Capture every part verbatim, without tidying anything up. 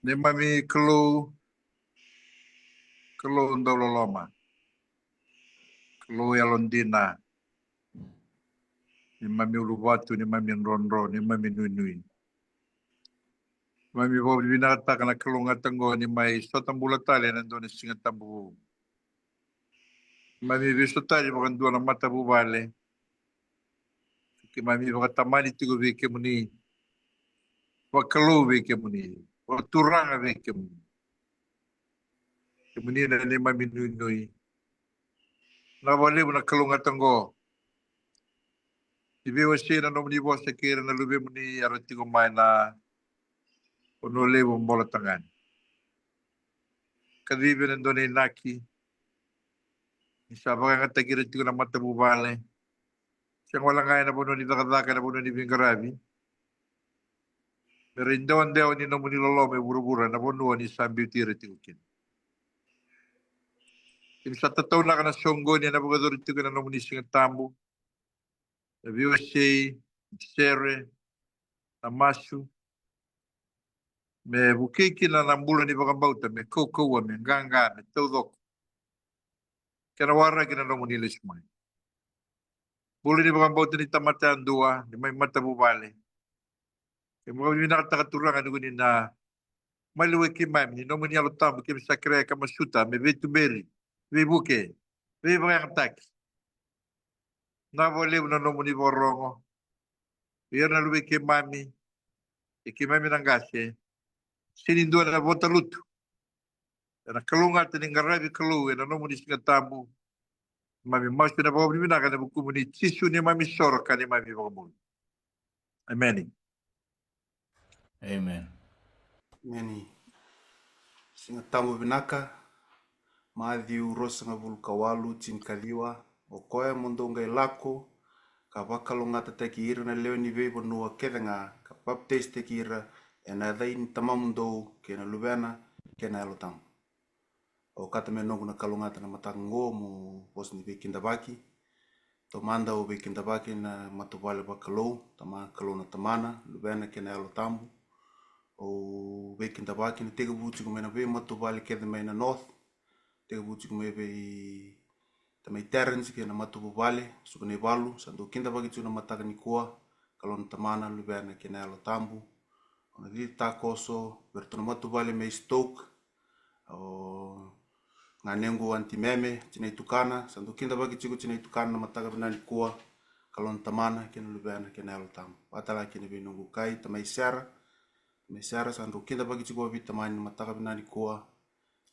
Neimami Kalou, Kalou dauloloma, Kalou yalodina, neimami uluvatu, neimami drodro, neimami nuinui. Neimami vakavinavinakataka na kalougata oqo ni mai sota bula tale ena dua na Siga Tabu vou. Neimami veisotari vakadua na matavuvale. Keimami vakatamani tiko vei kemuni, vakalou vei kemuni, vakaturaga vei kemuni. Kemuni na neimami nuinui. Vinaka vakalevu na kalougata oqo ni veiwasei na nomuni vosa kei ira na luvemuni era tiko mai na vanua levu o Bolatagane. Kacivi ena dua na inaki ni sa vakayagataki ira tiko na matavuvale, sega wale ga ena vanua ni cakacaka, ena vanua ni veiqaravi, me ra idewadewa ni nomuni loloma e vuravura ena vanua ni sa biuti ira tiko kina. Keimami sa tataunaka na soqoni ena vakayacori tiko ena nomuni Siga Tabu, na veiwasei, na sere, na masu, me vukei kina na bula ni vakabauta me kaukauwa, me qaqa, me taucoko, kei na waraki na nomuni lesu mai. Bula ni vakabauta ni tamata yadua, ni mai matavuvale. Keimami vakavinavinakataka, Turaga, ni ko ni na maliwai keimami ni nomuni Yalo Tabu, keimami sa kerea ka masuta me veituberi, veivuke, veivakayagataki. Vinaka vakalevu na nomuni vakarogo vei ira na luvei keimami, e keimami na qase, sega ni dua na vota lutu. Ena kalougata ni qaravi Kalou ena nomuni Siga Tabu. Keimami masu ena vakavinavinaka ena vukumuni Jisu, neimami isoro ka neimami iVakabula. Emeni. Amen. Emeni. Siga Tabu vinaka. Maciu ruasagavulu ka walu, tinikaciwa. O koya mo dou qai lako ka vakalougatataki ira na lewe ni veivanua kece ga, ka papitaisotaki ira ena yaca ni Tamamudou kei na Luvena kei na Yalo Tabu. Au okata me noqu na kalougata na mataka oqo mo vosa ni veikidavaki. Taumada au veikidavaki na matavuvale vakalou, Tama, Kalou na Tamana, Luvena kei na Yalo Tabu. Au veikidavaki na tekivu tiko mai na veimatavuvale kece mai na North, tekivu tiko mai vei tamai Terence kei na matavuvale, suka na ivalu, sa dou kidavaki tiko na mataka nikua, Kalou na Tamana, Luvena kei na Yalo Tabu. Au na cici takoso vei iratou na matavuvale mai Stoke. O ganequ Aunty Meme, tinai tukana, sa dou kidavaki tiko tinai tukana na mataka vinaka nikua, Kalou na Tamana kei na Luvena kei na Yalo Tabu. Vakatalega kina vei noqu kai tamai Sera, tamai Sera, sa dou kidavaki tiko vei tamani na mataka vinaka nikua.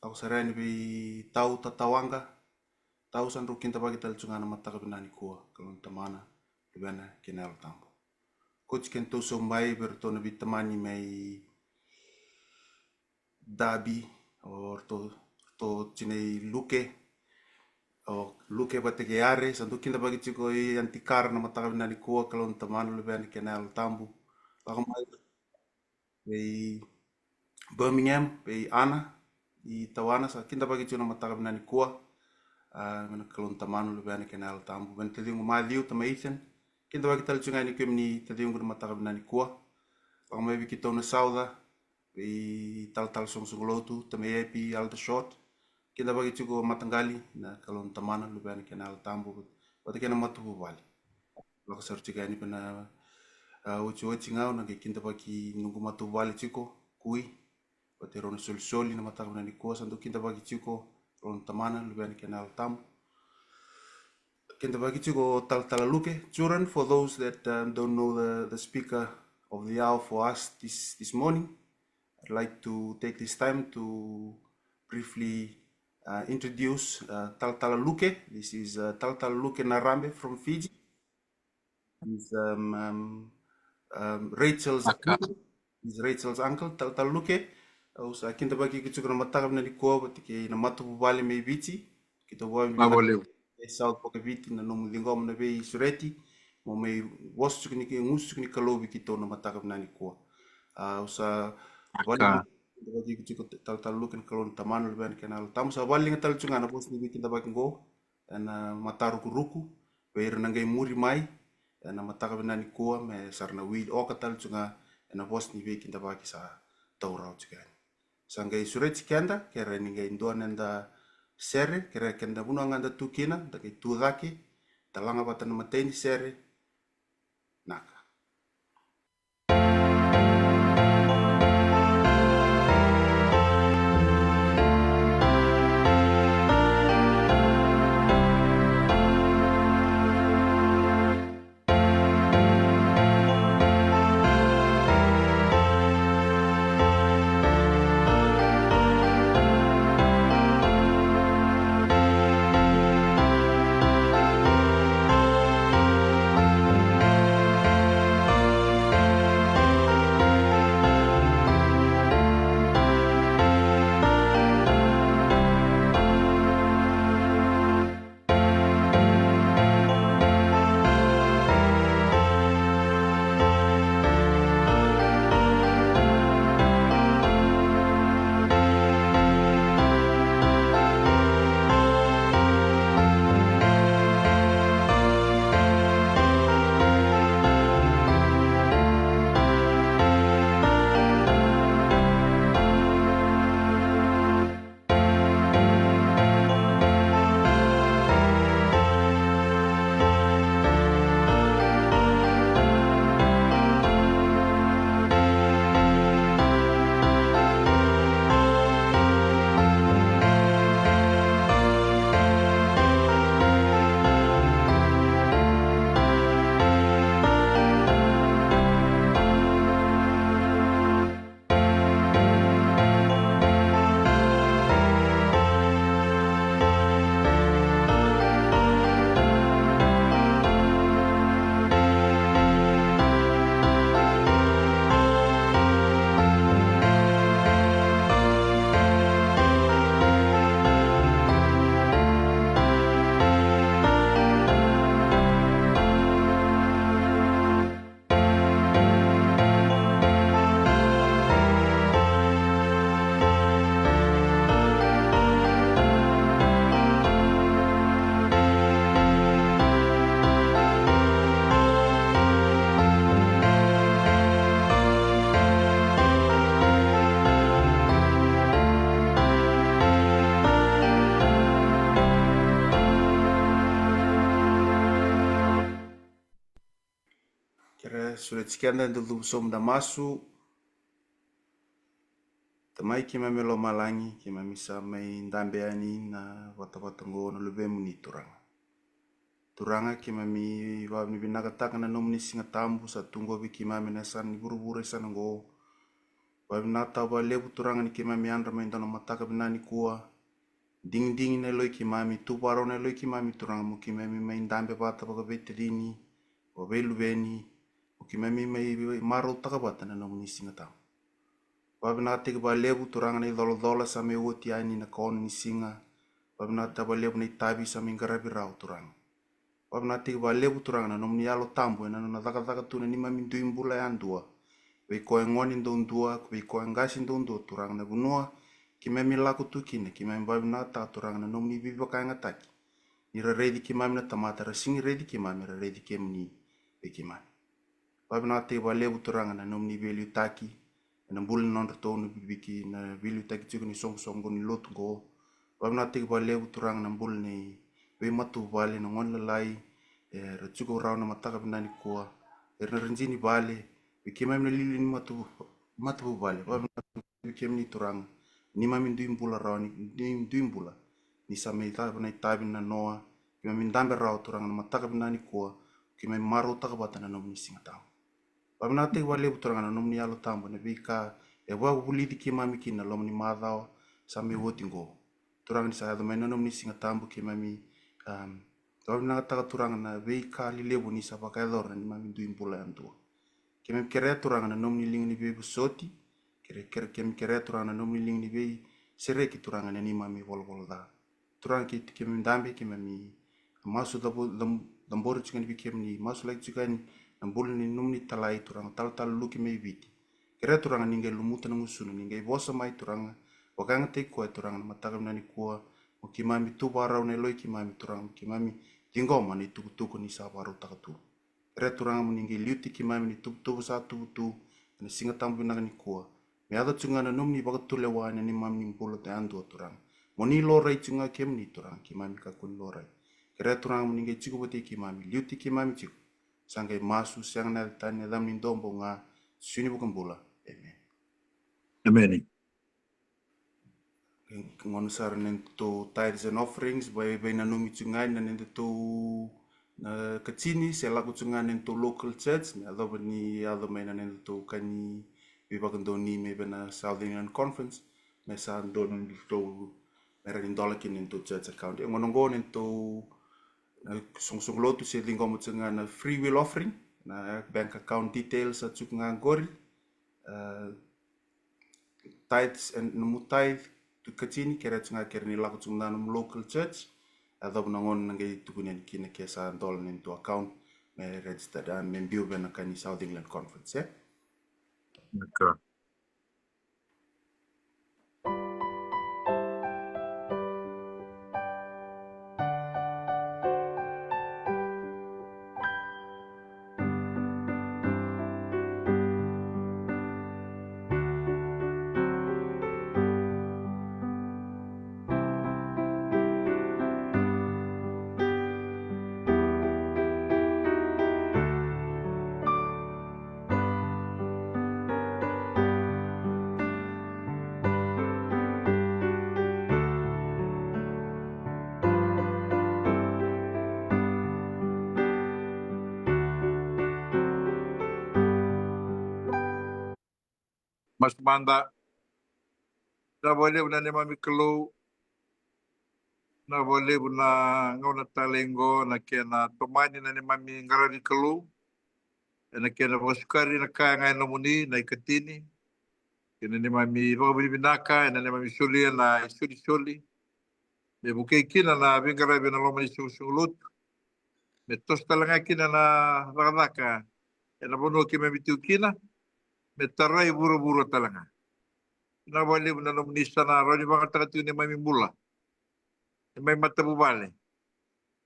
Lako sara yani vei Tau, Tatawaqa, Tau, sa dou kidavaki tale tiko ga na mataka vinaka nikua, Kalou na Tamana, Luvena kei na Yalo Tabu. Kauti kedatou sobu mai vei iratou na veitamani mai Dabi, o ratou, ratou tinai Luke, o Luke vata kei Are, sa dou kidavaki tiko i Aunty Kara na mataka vinaka nikua, Kalou na Tamana, Luvena kei na Yalo Tabu. Lako mai vei Birmingham, vei Ana, i Tawana, sa kidavaki tiko na mataka vinaka nikua. A, me na Kalou na Tamana, Luvena kei na Yalo Tabu. Vei na taciqu Maciu, tamai Ethan, kidavaki tale tiko ga yani kemuni taciqu na mataka vinaka nikua. Lako mai vei keitou na Sauca, vei talatala soqosoqo lotu, tamai Epi, Aldershot, kidavaki tiko mataqali, na Kalou na Tamana, Luvena kei na Yalo Tabu, vata kei na matavuvale. Lako sara tiko yani vei na, a, otioti ga, au na qai kidavaki noqu matavuvale tiko, Kui, vata kei rau na solisoli na mataka vinaka nikua, sa dou kidavaki tiko, Kalou na Tamana, Luvena kei na Yalo Tabu. Kidavaki tiko Talatala Luke. Children, for those that, um, don't know the, the speaker of the hour for us this, this morning, I'd like to take this time to briefly, uh, introduce, uh, Talatala Luke. This is, uh, Talatala Luke Narambe from Fiji. He's, um, um, um, Rachel's uncle. He's Rachel's uncle, Talatala Luke. Au sa kidavaki iko tiko na mataka vinaka nikua vata kei na matavuvale mai Viti. Keitou vakavinaka. Vinaka vakalevu. E South Vakaviti na nomu ciqoma na veisureti. Mo mai vosa tiko ni, gusu tiko ni Kalou vei keitou na mataka vinaka nikua. A, au sa vakavinavinaka tiko, Talatala Luke, na Kalou na Tamana, Luvena kei na Yalo Tabu. Sa vakavinavinaka tale tiko ga na vosa ni veikidavaki qo ena matarukuruku vei ira na qai muri mai ena mataka vinaka nikua, me sa ra na wili oka tale tiko ga ena vosa ni veikidavaki sa taura tiko yani. Sa qai sureti keda, kere ni qai dua na da sere, kere keda vanua ga da tu kina, da qai tu cake, da laga vata na matai ni sere. Naka. Kere sureti keda, da cuva sobu da masu. Tamai keimami e lomalagi, keimami sa mai dabe yani na vatavata oqo na Luvemuni Turaga. Turaga, keimami vakavinavinakataka na nomuni Siga Tabu sa tu oqo vei keimami na yasana ni vuravura e sa na oqo. Vakavinavinakataka vakalevu Turaga ni keimami yadra mai dua na mataka vinaka nikua. Digidigi na yaloi keimami, tu vakarau na yaloi keimami Turaga, mo keimami mai dabe vata vakaveitacini, vakaveiluveni, mo keimami mai marautaka vata na nomuni Siga Tabu. Vakavinavinakataki vakalevu Turaga na icolacola sa mai oti yani na kaono ni siga. Vakavinavinakataki vakalevu na itavi sa mai qaravi rawa Turaga. Vakavinavinakataki vakalevu Turaga na nomuni Yalo Tabu ena nona cakacaka tu na neimami dui bula yadua. Vei koya e gone duadua, vei koya e qase duadua Turaga na vanua keimami lako tu kina, keimami vakavinavinakataka Turaga na nomuni veivakayagataki. Ni ra raici keimami na tamata, ra sega ni raici keimami, ra raici kemuni vei keimami. Vakavinavinakataki vakalevu Turaga na nomuni veiliutaki ena bula ni nodratou na viviki, na veiliutaki tiko ni soqosoqo ni lotu oqo. Vakavinavinakataki vakalevu Turaga na bula ni veimatavuvale, na gone lalai era tiko rawa na mataka vinaka nikua, era na radini vale, vei keimami na liuliu ni matavu-, matavuvale. Vakavinavinakataki vei kemuni Turaga, neimami dui bula rawa ni, ni dui bula. Ni sa mai cava na itavi na noa, keimami dabe rawa Turaga na mataka vinaka nikua, keimami marautaka vata na nomuni Siga Tabu. Vakavinavinakataki vakalevu Turaga na nomuni Yalo Tabu ena veika e vakavulici keimami kina na loma ni macawa sa mai oti oqo. Turaga ni sa yaco mai na nomuni Siga Tabu keimami, um, vakavinavinakataka Turaga na veika lelevu ni sa vakayacora na neimami dui bula yadua. Keimami kerea Turaga na nomuni liga ni veivosoti, kere, kere, keimami kerea Turaga na nomuni liga ni veisereki Turaga na neimami volavola ca. Turaga kei, keimami dabe, keimami masu cabo-, cab-, cabori tiko yani vei kemuni, masulaki tiko yani na bula ni nomuni talai Turaga, Talatala Luke mai Viti. Kerea Turaga ni qai lumuta na gusuna, ni qai vosa mai Turaga, vakayagataki koya Turaga na mataka vinaka nikua, mo keimami tu vakarau na yaloi keimami Turaga, mo keimami ciqoma na itukutuku ni sa vakarautaka tu. Kerea Turaga mo ni qai liutaki keimami na ituvatuva sa tubu tu ena Siga Tabu vinaka nikua. Me yaco tiko ga na nomuni vakatulewa ena neimami bula yadua, Turaga. Mo ni laurai tiko ga kemuni, Turaga, keimami kakua ni laurai. Kerea, Turaga, mo ni qai tiko vata kei keimami, liutaki keimami tiko. Sa qai masu, sega na yaca tani, na yacamuni duabau ga, Jisu na iVakabula. Emeni. Emeni. Gona sara na nodatou tithes and offerings, vei, veinanumi tiko ga na nodatou, na katini, se lako tiko ga na nodatou local church, me yacova ni yaco mai na nodatou ka ni veivakadonui mai vei na South England Conference, me sa dua na nodatou, me rawa ni dola kina na nodatou church account. E gona oqo na nodatou, na soqosoqo lotu se ciqoma tiko ga na free will offering, na bank account details sa tiko ga qori. Ah, tithes and nomu tithe, tu katini, kerea tiko ga, kerea ni lako tiko ga nomu local church. Yacova na gauna na qai tukuni yani kina ke sa dola na nodatou account me registered, ah, me biu vei na ka ni South England Conference, e? Okay. Masu mada. Vinaka vakalevu na neimami Kalou. Vinaka vakalevu na gauna talei oqo, na kena tomani na neimami qaravi Kalou. Ena kena vakasukai na ka ga e nomuni, na ikatini. Kei na neimami vakavinavinaka, ena neimami solia na isolisoli. Me vukei kina na veiqaravi ena loma ni soqosoqo lotu. Me toso tale ga kina na cakacaka ena vanua keimami tiko kina. Me tarai vuravura tale ga. Vinaka vakalevu na nomuni sa na rawa ni vakayagataka tiko neimami bula. Neimami matavuvale.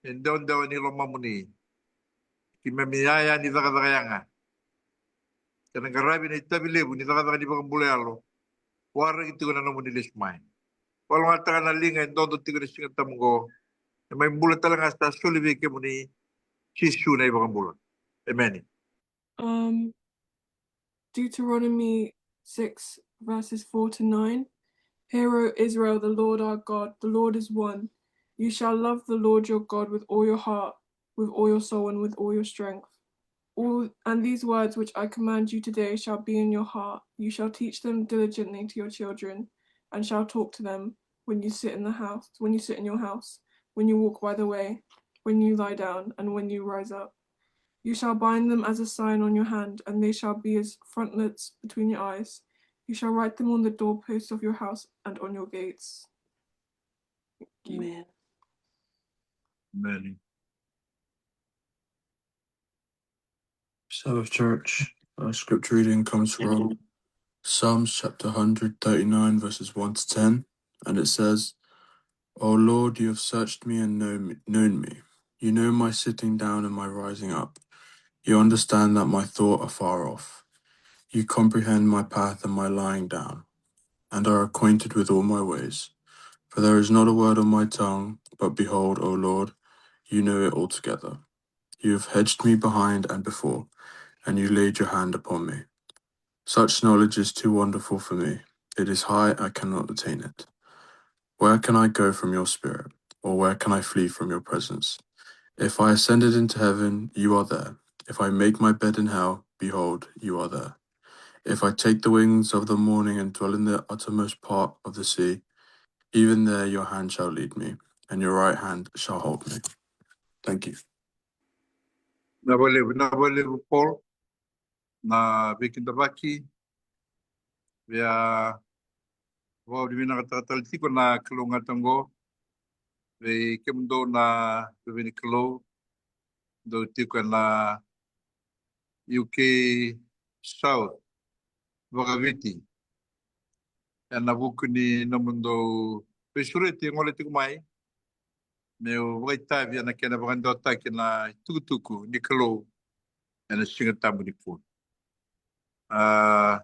Me dewadewa ni lomamuni. Keimami yaya ni cakacaka yaga. Kena qaravi na itavi levu ni cakacaka ni vakabula yalo. Waraki tiko na nomuni lesu mai. Vakalougatataka na liga e dodo tiko ena Siga Tabu oqo. Neimami bula tale ga sa soli vei kemuni, Jisu na iVakabula. Emeni. Um, Deuteronomy six, verses four to nine. Hear, O Israel, the Lord our God, the Lord is one. You shall love the Lord your God with all your heart, with all your soul, and with all your strength. All, and these words which I command you today shall be in your heart. You shall teach them diligently to your children, and shall talk to them when you sit in the house, when you sit in your house, when you walk by the way, when you lie down, and when you rise up. You shall bind them as a sign on your hand, and they shall be as frontlets between your eyes. You shall write them on the doorposts of your house and on your gates. Thank you. Amen. Amen. Sabbath Church, our scripture reading comes from Psalms chapter one hundred thirty-nine, verses one to ten, and it says, O Lord, you have searched me and know me, known me. You know my sitting down and my rising up. You understand that my thought afar off. You comprehend my path and my lying down, and are acquainted with all my ways. For there is not a word on my tongue, but behold, O Lord, you know it altogether. You have hedged me behind and before, and you laid your hand upon me. Such knowledge is too wonderful for me. It is high, I cannot attain it. Where can I go from your spirit? Or where can I flee from your presence? If I ascended into heaven, you are there. If I make my bed in hell, behold, you are there. If I take the wings of the morning and dwell in the uttermost part of the sea, even there your hand shall lead me, and your right hand shall hold me. Thank you. Vinaka vakalevu, vinaka vakalevu Paul. Na veikidavaki, via vakavinavinakataka tale tiko na kalougata oqo vei kemudou na luve ni Kalou dou tiko ena U K South, vakaviti, ena vuku ni nomudou veisureti e gole tiko mai. Meu vakaitavi ena kena vakadewataki na itukutuku ni Kalou ena Siga Tabu nikua. A,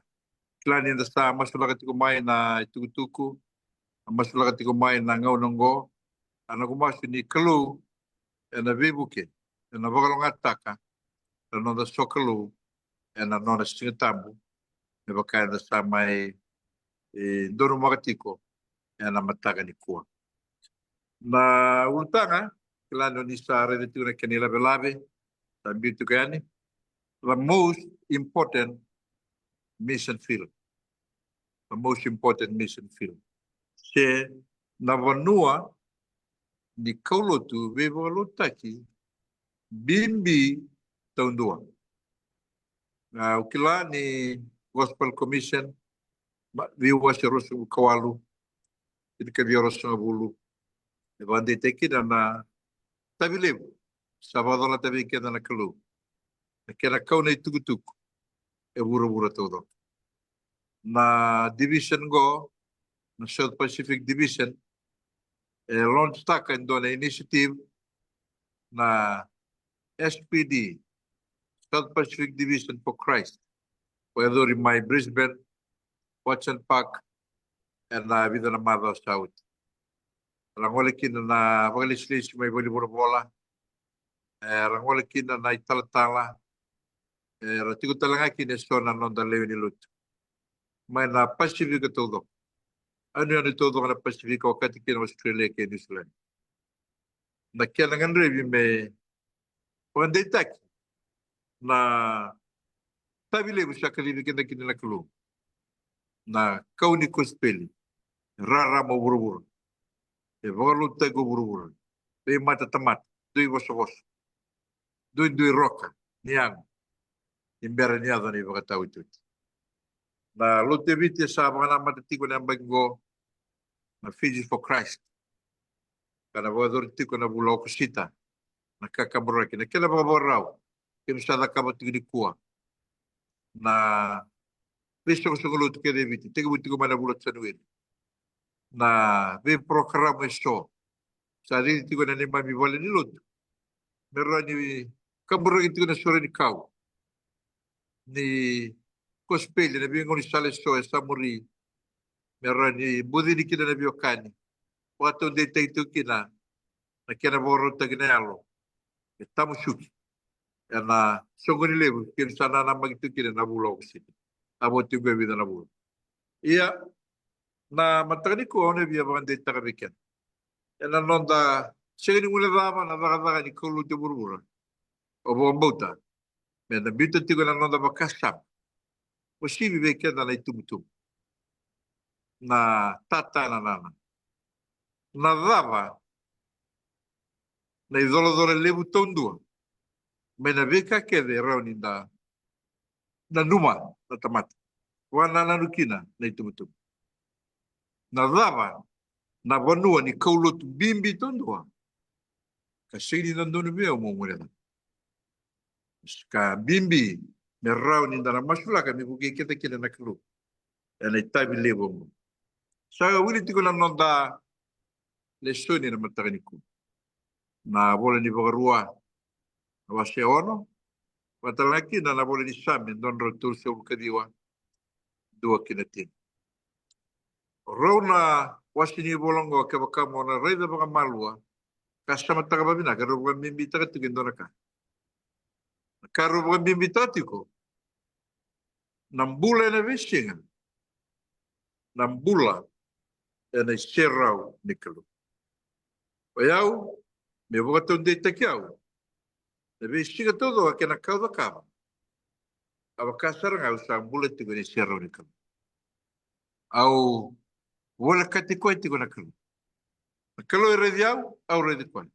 Kila ni da sa masulaka tiko mai na itukutuku, masulaka tiko mai na gauna oqo. A noqu masu ni Kalou ena veivuke, ena vakalougatataka na noda sokalou ena nona Siga Tabu, me vaka eda sa mai, e, donumaka tiko ena mataka nikua. Na ulutaga, kila ni o ni sa raica tiko na kena ilavelave, sa biu tiko yani, the most important mission field. The most important mission field. Se na vanua ni kaulotu veivakalotutaki bibi taudua. Na, au kila ni Gospel Commission, ma, veiwase ruasagavulu ka walu, tinikaciwa ruasagavulu, e vakadeitaki kina na itavi levu sa vakacolata vei keda na Kalou, na kena kau na itukutuku e vuravura taucoko. Na division qo, na South Pacific Division, e launch taka e dua na initiative, na S P D, South Pacific Division for Christ, ko yacori mai Brisbane, Watson Park, ena vica na macawa sa oti. Ra gole kina na vakalesilesi mai valenivolavola, e, ra gole kina na italatala, e, ra tiko tale ga kina eso na noda lewe ni lotu mai na Pasifika taucoko. Yanuyanu taucoko na Pasifika, okati kina Australia kei New Zealand. Na kena gadrevi me vakadeitaki na itavi levu sa kacivi keda kina na Kalou, na kau ni kosipeli, rarama o vuravura, e vakalotutaki o vuravura, veimatatamata, dui vosavosa, duidui roka ni yago, ni bera ni yaco na ivakataotioti. Na lotu e Viti e sa vakanamata tiko na yabaki qo na Fiji for Christ, ka na vakayacori tiko na vula Okosita na kakaburaki, na kena vakavakarau keimami sa cakava tiko nikua. Na veisoqosoqo lotu kece e Viti, tekivu tiko mai na vula Janueri, na veiporokaramu eso sa cici tiko na neimami vale ni lotu me rawa ni kaburaki tiko na sore ni kau ni kosipeli na veigaunisala eso e sa muri, me rawa ni bucini kina na veiwekani, vakataudeitaki tiko kina na kena vakarautaki na yalo e tamusuki ena soqoni levu keimami sa nanamaki tiko kina na vula Okosita. A vo tiko e vica na vula. Ia, na mataka nikua au na via vakadeitaka vei keda ena noda sega ni guilecava na cakacaka ni kaulotu e vuravura. Au vakabauta me da biuta tiko na noda vakasama, uasivi vei keda na itubutubu, na tata, na nana. Na cava na icolacola levu taudua mai na veika kece e rawa ni da nanuma na tamata, vakanananu kina na itubutubu? Na cava na vanua ni kaulotu bibi taudua ka sega ni dodonu vei au meu guilecava? Ka bibi me rawa ni da na masulaka me vukei keda kina na Kalou ena itavi levu oqo. Sa wili tiko na noda lesoni na mataka nikua, na ivola ni Vakarua, na wase ono, vakatalega kina na ivola ni Same dua na drau tolusagavulu ka ciwa, dua ki na tini. Rau na wase ni ivola oqo, kevaka mo na raica vakamalua ka samataka vakavinaka, rau vakabibitaka tiko e dua na ka. Na ka rau vakabibitaka tiko, na bula ena veisiga, na bula ena iserau ni Kalou. O yau, me vakataudeitaki au, na veisiga taucoko kei na ka au cakava, a vaka sara ga au sa bula tiko ena iserau ni Kalou. Au volekati koya tiko na Kalou. Na Kalou e raici au, au raici koya.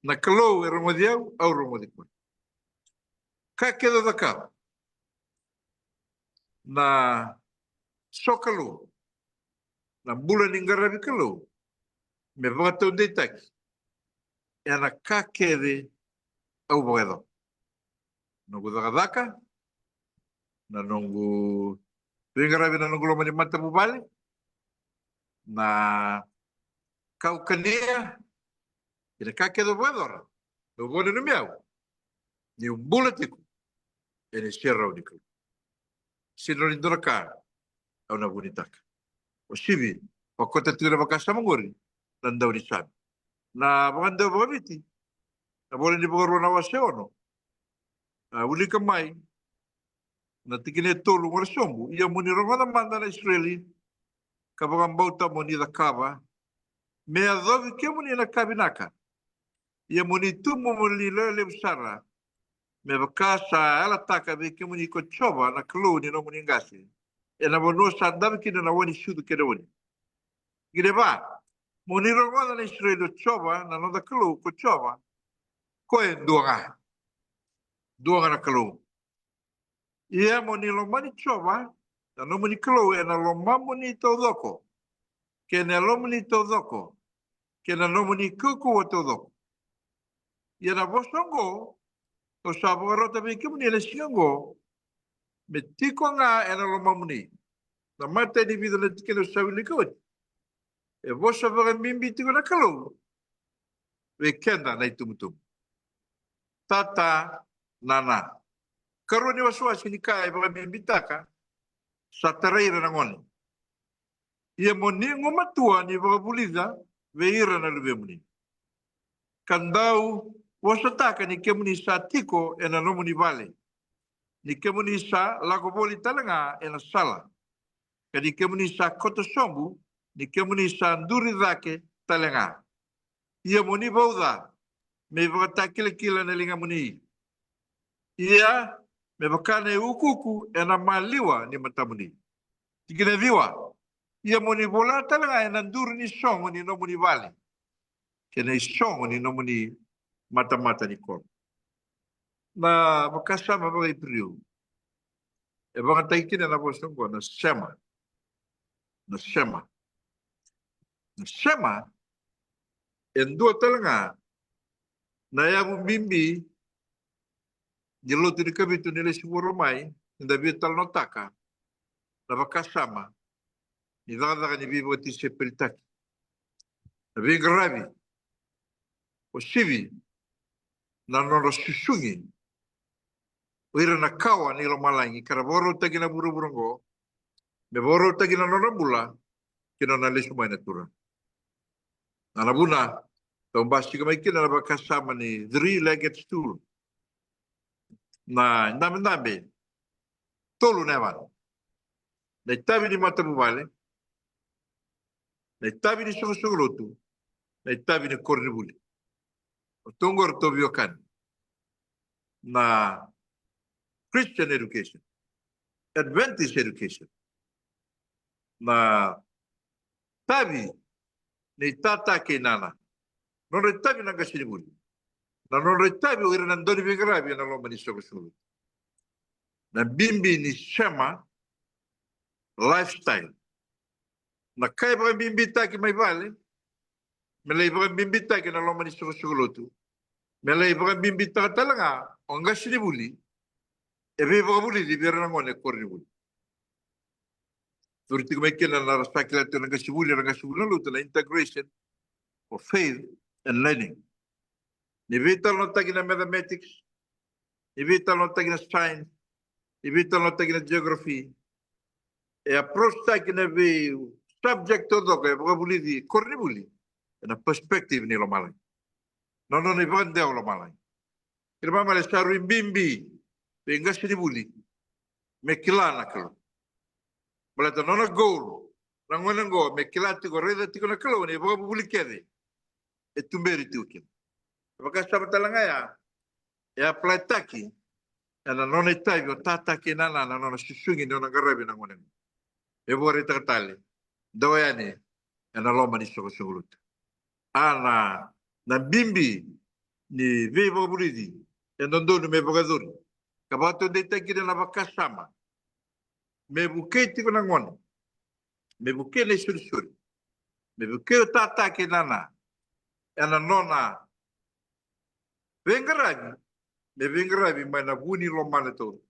Na Kalou e rogoci au, au rogoci koya. Ka kece au cakava, na sokalou, na bula ni qaravi Kalou, me vakataudeitaki ena ka kece au vakayacora. Noqu cakacaka, na noqu veiqaravi, na noqu loma ni matavuvale, na ka au kania, kei na ka kece au vakayacora, meu vakananumi au niu bula tiko ena iserau ni Kalou. sega ni dua na ka au na vunitaka. O Sivi, vakota tiko na vakasama oqori na daunisame. Na vakadewa vakaviti, na vola ni Vakarua na wase ono, a, wilika mai na tikina e tolu, qori sobu: Ia mo ni rogoca mada na Isireli, ka vakabauta mo ni cakava, me yacovi kemuni na ka vinaka. Ia mo ni tubu mo ni lewe levu sara, me vaka sa yalataka vei kemuni ko Jiova na Kalou ni nomuni qase, ena vanua sa dave kina na wai ni sucu kei na oni. Tikina e va: Mo ni rogoca na Isireli, o Jiova na noda Kalou ko Jiova, ko e dua ga. Dua ga na Kalou. Ia mo ni lomani Jiova na nomuni Kalou ena lomamuni taucoko, kei na yalomuni taucoko, kei na nomuni kaukauwa taucoko. Ia na vosa oqo au sa vakarota vei kemuni ena siga oqo, me tiko ga ena lomamuni. Na matai ni vica na tikina au sa wilika oti, e vosa vakabibi tiko na Kalou vei keda na itubutubu. Tata, nana. Karua ni wasewase ni ka e vakabibitaka, sa tarai ira na gone. Ia mo ni gumatua ni vakavulica vei ira na luvemuni, ka dau vosataka ni kemuni sa tiko ena nomuni vale, ni kemuni sa lako voli tale ga ena sala, ka ni kemuni sa koto sobu, ni kemuni sa duri cake tale ga. Ia mo ni vauca me ivakatakilakila na ligamuni, ia me vaka na iukuuku ena maliwa ni matamuni. Tikina e ciwa: Ia mo ni vola tale ga ena duru ni sogo ni nomuni vale, kei na isogo ni nomuni matamata ni koro. Na vakasama vakaIperiu e vakayagataki kina na vosa oqo na shema. Na shema. Na shema e dua tale ga na yavu bibi ni lotu ni Kavitu ni lesu vuravura mai, ni da veitalanoataka na vakasama ni cakacaka ni veivakatisaipelitaki. Na veiqaravi, o Sivi, na nodra susugi o ira na kawa ni lomalagi ka ra vakarautaki na vuravura oqo, me vakarautaki na nona bula ki na nona lesu mai na Turaga. Na, na vuna tou basika mai kina na vakasama ni three-legged stool, na dabedabe tolu na yavana: na itavi ni matavuvale, na itavi ni soqosoqo lotu, na itavi ni koronivuli. O tou qori tou veiwekani, na Christian education, Adventist education, na itavi ni tata kei nana, nodra itavi na qasenivuli, na nodra itavi o ira na dauniveiqaravi ena loma ni soqosoqo lotu. Na bibi ni shema lifestyle. Na ka e vakabibitaki mai vale me lai vakabibitaki ena loma ni soqosoqo lotu, me lai vakabibitaka tale ga o qasenivuli e veivakavulici vei ira na gone koronivuli. Curu tiko mai kina na ra sa kila tiko na qasenivuli, na qasenivuli na lotu, na integration of faith and learning. Ni veitalanoataki na mathematics, ni veitalanoataki na science, ni veitalanoataki na geography, e approach-taki na vei subject taucoko e vakavulici koronivuli ena perspective ni lomalagi, na nona ivakadewa lomalagi. Kena ibalebale sa rui bibi vei qasenivuli me kila na Kalou. Baleta nona goal na gone oqo me kila tiko, raica tiko na Kalou ena ivakavuvuli kece e tuberi tiko kina. E vakasama tale ga ya e apply-taki ena nona itavi o tata kei nana, na nona susugi ni nona qaravi na gone oqo. E vakaraitaka tale, dau yani ena loma ni soqosoqo lotu. A na, na bibi ni veivakavulici e dodonu me vakayacori ka vakataudeitaki kina na vakasama me vukei tiko na gone, me vukei na isolisoli, me vukei o tata kei nana ena nona veiqaravi, me veiqaravi mai na vu ni lomana taucoko.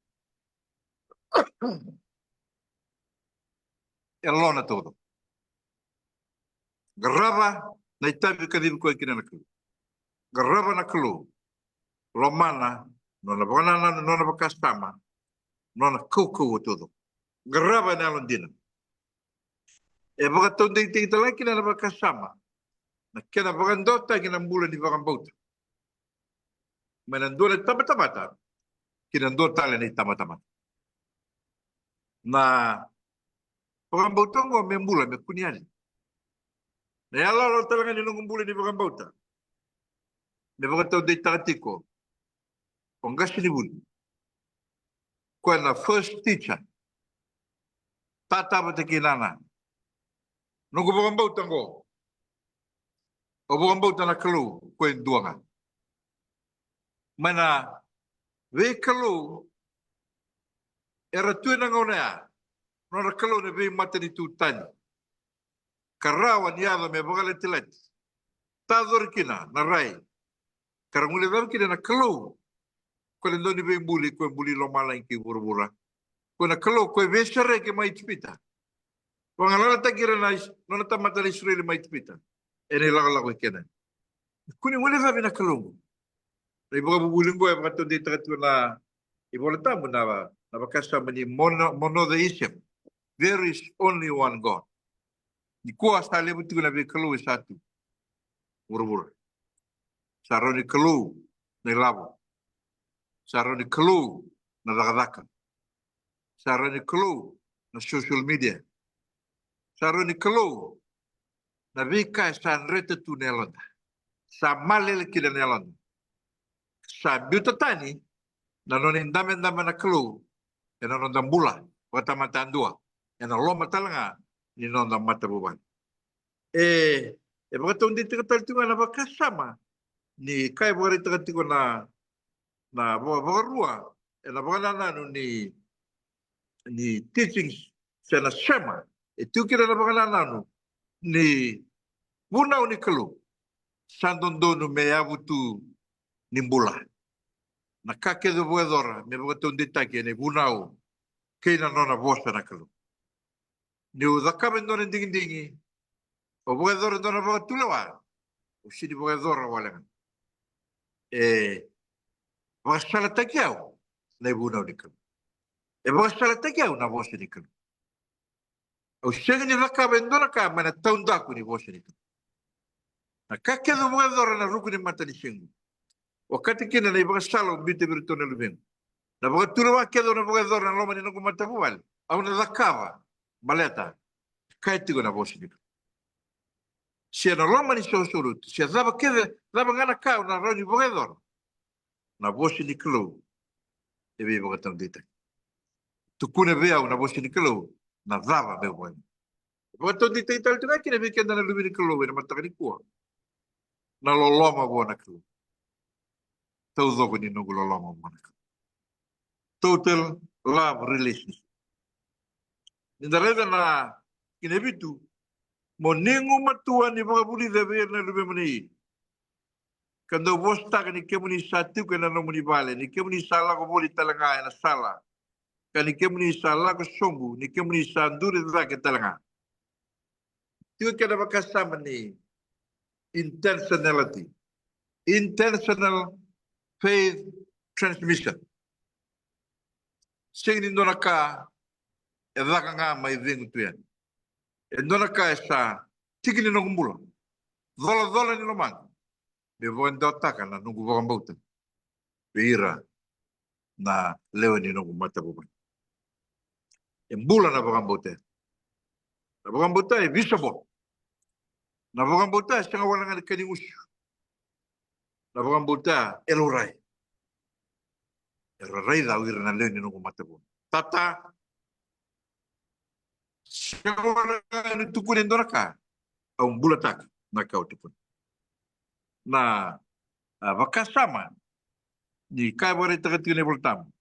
E lona taucoko. Qarava na itavi kacivi koya kina na Kalou. Qarava na Kalou. Lomana, nona vakanananu, nona vakasama, nona kaukauwa taucoko. qarava ena yalodina. E vakataudeitaki tale ga kina na vakasama na kena vakadewataki na bula ni vakabauta mai na dua na itabatamata ki na dua tale na itabatamata. Na vakabauta oqo me bula, me kune yani. Na iyaloyalo tale ga ni noqu bula ni vakabauta me vakataudeitaka tiko o qasenivuli, koya na first teacher, tata vata kei nana. Noqu vakabauta oqo, au vakabauta na Kalou ko e dua ga. Mai na veikalou era tu ena gauna ya, nodra kalou na veimatanitu tani, ka rawa ni yaco me vakalatilati, tacori kina na rai, ka ra guilecava kina na Kalou, ko na dau ni veibuli, ko e buli lomalagi kei vuravura. Ko na Kalou ko e veisereki mai Ijipita, vagalalataki ira na Is-, nona tamata na Isireli mai Ijipita ena ilakolako i Kenani. Kua ni guilecavi na Kalou. Na ivakavuvuli oqo e vakataudeitaka tiko na iVola Tabu na, na vakasama ni mono-, monotheism. There is only one God. Nikua sa levu tiko na veikalou e sa tu vuravura. Sa rawa ni kalou na ilavo. Sa rawa ni kalou na cakacaka. Sa rawa ni kalou na social media. Sa rawa ni kalou na veika e sa dreta tu na yaloda, sa malele kina na yaloda. Sa biuta tani na nona idabedabe na Kalou ena noda bula vakatamata yadua, ena loma tale ga ni noda matavuvale. E, e vakataudeitaka tale tiko ga na vakasama ni ka e vakaraitaka tiko na, na va-, vakarua ena vakanananu ni, ni teachings se na sermon, e tu kina na vakanananu ni vunau ni Kalou sa dodonu me yavu tu ni bula. Na ka kece o vakayacora me vakataudeitaki ena ivunau kei na nona vosa na Kalou. Niu cakava e dua na digidigi, au vakayacora e dua na vakatulewa, au sega ni vakayacora wale ga. E vakasalataki au na ivunau ni Kalou. E vakasalataki au na vosa ni Kalou. Au sega ni cakava e dua na ka mai na taudaku ni vosa ni Kalou. Na ka kece au vakayacora na ruku ni matanisiga, okati kina na ivakasala au biuta vei iratou na luvequ, na vakatulewa kece au na vakayacora na loma ni noqu matavuvale, au na cakava baleta e kaya tiko na vosa ni Kalou. Se na loma ni soqosoqo lotu, se cava kece, cava ga na ka au na rawa ni vakayacora, na vosa ni Kalou e veivakataudeitaki. Tukuna vei au na vosa ni Kalou na cava meu vakayacora. Vakataudeitaki tale tu ga kina vei keda na luve ni Kalou ena mataka nikua na loloma vua na Kalou. Taucoko ni noqu loloma vua na Kalou. Total love relationship. Ni da raica na tikina e vitu, mo ni gumatua ni vakavulica vei ira na luvemuni, ka dau vosataka ni kemuni sa tiko ena nomuni vale, ni kemuni sa lako voli tale ga ena sala, ka ni kemuni sa lako sobu, ni kemuni sa duri cake tale ga. Tiko kena vakasama ni intentionality, intentional faith transmission. Sega ni dua na ka e caka ga mai cegu tu yani. E dua na ka e sa tiki ni noqu bula, colacola ni lomaqu, me vakadewataka na noqu vakabauta vei ira na lewe ni noqu matavuvale. E bula na vakabauta. Na vakabauta e visible. Na vakabauta e sega wale ga ni ka ni gusu. Na vakabauta e laurai. Era raica o ira na lewe ni noqu matavuvale. Tata, sega wale ga ni tukuni e dua na ka, au bulataka na ka au tukuna. Na, a, vakasama ni ka e vakaraitaka tiko na iVolatabu,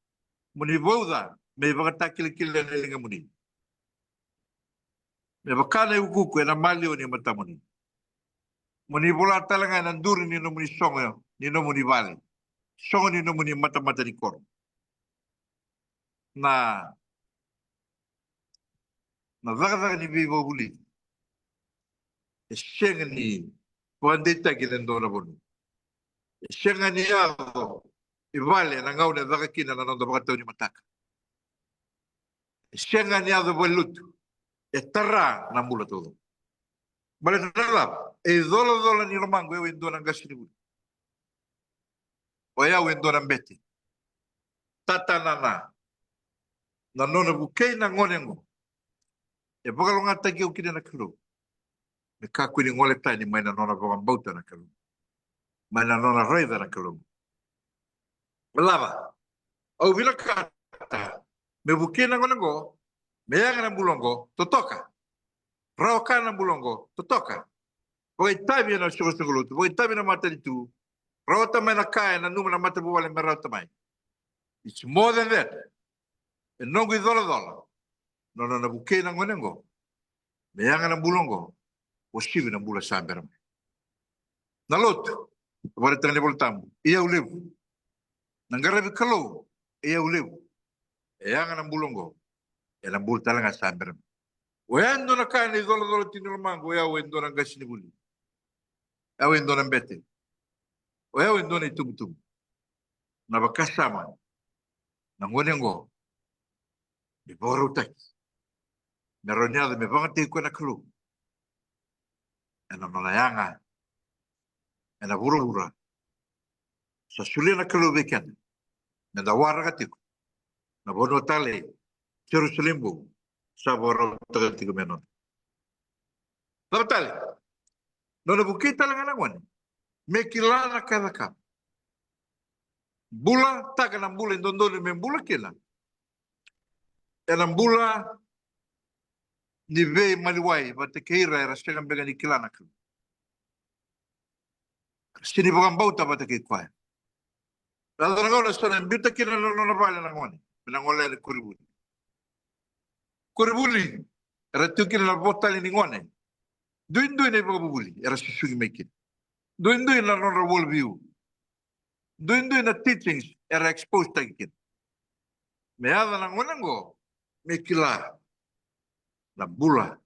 mo ni vauca me ivakatakilakila ena ligamuni, me vaka na iukuuku ena maliwa ni matamuni. Mo ni vola tale ga ena duru ni nomuni sogo ni nomuni vale, sogo ni nomuni matamata ni koro. Na, na cakacaka ni veivakavulici e sega ni vakadeitaki ena dua na vanua. E sega ni yaco i vale ena gauna e caka kina na noda vakatau ni mataka. E sega ni yaco valenilotu. E tara na bula taucoko. Baleta na cava? E icolacola ni lomaqu o yau e dua na qasenivuli. O yau e dua na bete. Tatanana. Na nona vukei na gone oqo. E vakalougatataki au kina na Kalou. Me kakua ni gole tani mai na nona vakabauta na Kalou. Mai na nona raica na Kalou. Me cava? Au vinakata me vukei na gone oqo, me yaga na bula oqo, totoka. Rawa ka na bula oqo, totoka. Vakaitavi ena soqosoqo lotu, vakaitavi ena matanitu. Rawata mai na ka e nanuma na matavuvale me rawata mai. It's more than that. E noqu icolacola na nona vukei na gone oqo, me yaga na bula oqo, uasivi na bula sa bera mai. Na lotu, vakaraitaka na iVolatabu, iyau levu. Na qaravi Kalou, iyau levu. E yaga na bula oqo, ena bula tale ga sa bera mai. O yau e dua na ka ena icolacola tiko ni lomaqu, o yau e dua na qasenivuli. O yau e dua na bete. O yau e dua na itubutubu. Na vakasama na gone oqo, me vakarautaki, me rawa ni yaco me vakayagataki koya na Kalou ena nona yaga ena vuravura. Sa solia na Kalou vei keda me da waraka tiko na vanua talei, Jerusalemi vou, sa vakarautaka tiko me nona. Cava tale? Nona vukei tale ga na gone me kila na ka e cakava. Bulataka na bula e dodonu me bula kina ena bula ni veimaliwai vata kei ira era sega beka ni kila na Kalou. Era sega ni vakabauta vata kei koya. Yaco na gauna sa na biuta kina na nona vale na gone me na gole yani koronivuli. Koronivuli era tu kina na vo tale ni gone. Duidui na ivakavuvuli era susugi mai kina. Duidui na nodra worldview. Duidui na teachings era expose taki kina. Me yaco na gone oqo me kila na bula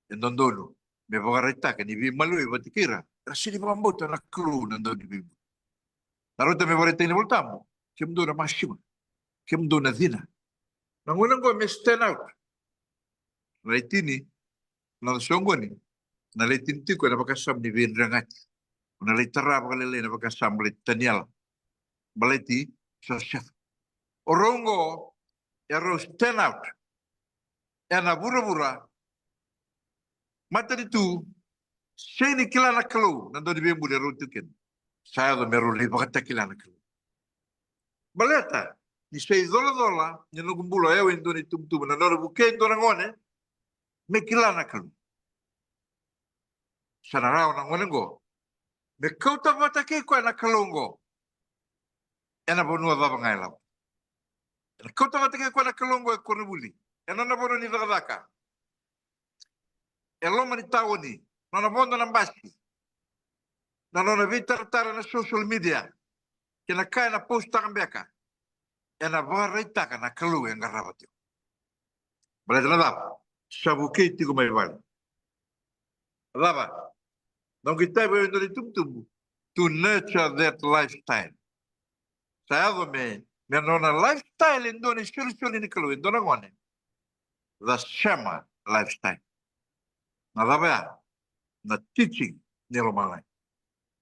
e dodonu me vakaraitaka ni veimaliwai vata kei ira era sega ni vakabauta na Kalou na Dauniveibuli. Na rauta me vakaraitaki na iVolatabu, kemudou na masima, kemudou na cina. Na gone oqo me stand out. Na lai tini, na soqoni, na lai tini tiko ena vakasama ni veidregati. Na lai tara vakalailai na vakasama baleti Taniela, baleti Josefa. O rau oqo e rau stand out ena vuravura. Matanitu sega ni kila na Kalou na Dauniveibuli e rau tu kina. Sa yaco me rau lai vakatakila na Kalou. Baleta ni sa icolacola ni noqu bula o yau e dua na itubutubu, na nona vukei e dua na gone me kila na Kalou. Sa na rawa na gone oqo me kauta vata kei koya na Kalou oqo ena vanua cava ga e lako. Ena kauta vata kei koya na Kalou oqo e koronivuli, ena nona vanua ni cakacaka, e loma ni taoni, nona vodo na basi, na nona veitaratara na social media kei na ka ena postaka beka, ena vakaraitaka na Kalou e qarava tiko. Baleta na cava? Sa vukei tiko mai vale. Cava? Noqu itavi e dua na itubutubu, to nurture that lifestyle. Sa yaco me, me nona lifestyle e dua na isolisoli ni Kalou e dua na gone. The Shema lifestyle. Na cava ya? Na teaching ni lomalagi.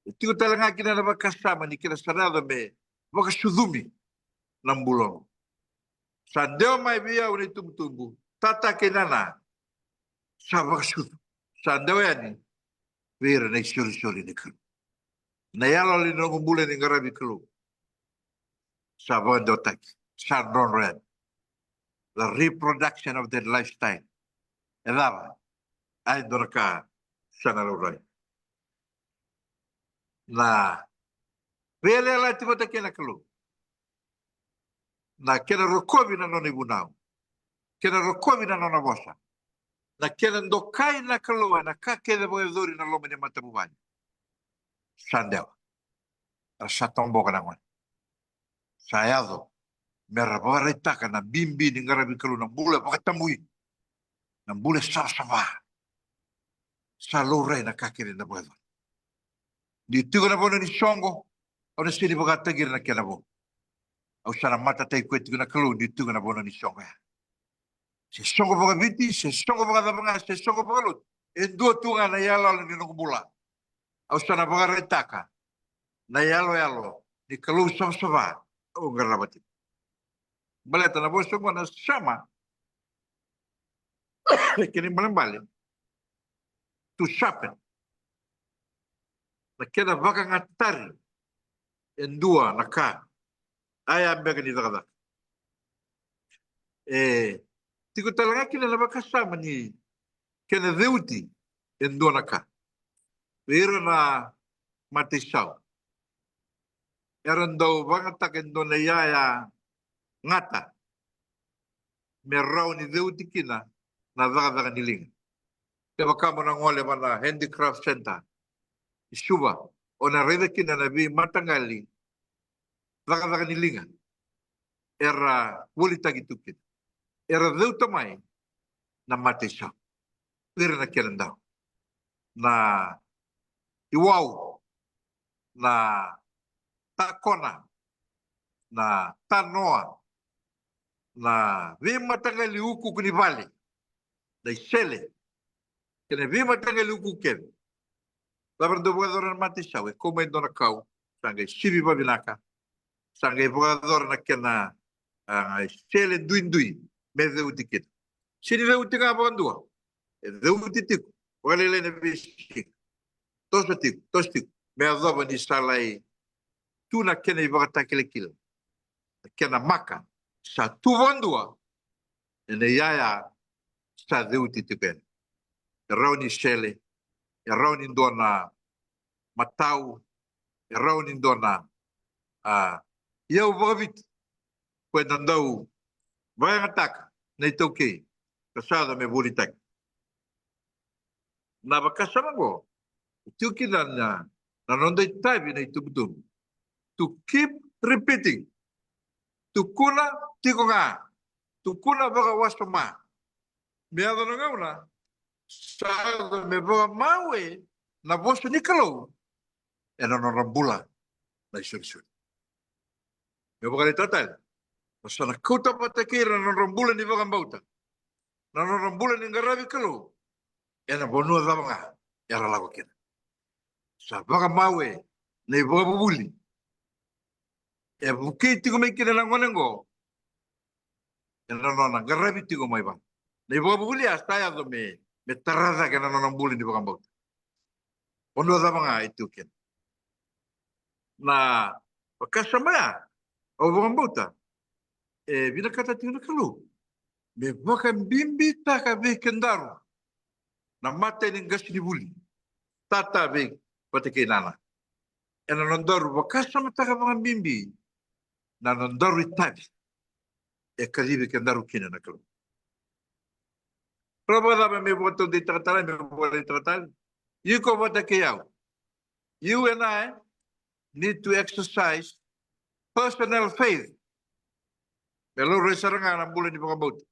E tiko tale ga kina na vakasama ni kena sa na yaco me vakasucumi na bula oqo. Sa dewa mai vei au na itubutubu, tata kei nana, sa vakasucu. Sa dewa yani vei ira na isolisoli ni Kalou. Na iyaloyalo ni noqu bula ni qaravi Kalou sa vakadewataki, sa drodro yani. The reproduction of that lifestyle. E cava? A, e dua na ka sa na laurai. Na veiyalayalati vata kei na Kalou. Na kena rokovi na nona ivunau, kena rokovi na nona vosa, na kena dokai na Kalou ena ka kece vakayacori na loma ni matavuvale. Sa dewa. Era sa toboka na gone. Sa yaco me ra vakaraitaka na bibi ni qaravi Kalou, na bula vakatabui, na bula savasava. Sa laurai na ka kece na vakayacori. Niu tiko na vanua ni soqo, au na sega ni vakataki ira na kena vo. Au sa na matataki koya tiko na Kalou niu tiko na vanua ni soqo ya. Se soqo vakaviti, se soqo vakacava ga, se soqo vakalotu. E dua tu ga na iyaloyalo ni noqu bula. Au sa na vakaraitaka na iyaloyalo ni Kalou savasava au qarava tiko. Baleta na vosa oqo na sema, e kena ibalebale, to sharpen. Na kena vakagatari e dua na ka. A ya beka ni cakacaka. E tiko tale ga kina na vakasama ni kena ceuti e dua na ka. Vei ira na mataisau, era dau vagataka e dua na iyaya gata me rawa ni ceuti kina na cakacaka ni liga. Kevaka mo na gole va na Handicraft Centre i Suva, o na raica kina na veimataqali cakacaka ni liga era volitaki tu kina, era ceuta mai na mataisau. Ira na kena dau, na iwau, na takona, na tanoa, na veimataqali ukuuku ni vale, na isele, kei na veimataqali ukuuku kece. Cava ra dau vakayacora na mataisau? E kau mai dua na kau, sa qai sivi vavinaka, sa qai vakayacora na kena, a, isele duidui me ceuti kina. Se ni ceuti ga vakadua, e ceuti tiko vakalailai na veisiga, toso tiko, toso tiko, me yacova ni sa lai tu na kena ivakatakilakila, na kena maka sa tu vakadua ena iyaya sa ceuti tiko yani. E rawa ni sele, e rawa ni dua na matau, e rawa ni dua na, a, iyau vakaviti ko eda dau vakayagataka na itaukei ka sa yaco me volitaki. Na vakasama oqo e tiko kina na, na noda itavi na itubutubu. To keep repeating. Tukuna tiko ga. Tukuna vakawasoma. Me yaco na gauna sa yaco me vakamawe na vosa ni Kalou ena nodra bula na isolisoli. Me vakaraitaka tale, o sa na kauta vata kei ira na nodra bula ni vakabauta, na nodra bula ni qaravi Kalou, ena vanua cava ga era lako kina. Sa vakamawe na ivakavuvuli e vukei tiko mai kina na gone oqo ena nona qaravi tiko mai vale. Na ivakavuvuli ya sa yaco me, me tara cake na nona bula ni vakabauta. Vanua cava ga e tu kina. Na vakasama ya, au vakabauta e vinakata tiko na Kalou me vakabibitaka vei kedaru na matai ni qasenivuli, tata vei vata kei nana, ena nodaru vakasamataka vakabibi na nodaru itavi e kacivi kedaru kina na Kalou. Ra vakacava me vakataudeitaka tale, me vakaraitaka tale? Iko vata kei au, you and I need to exercise personal faith. Me laurai sara ga na bula ni vakabauta.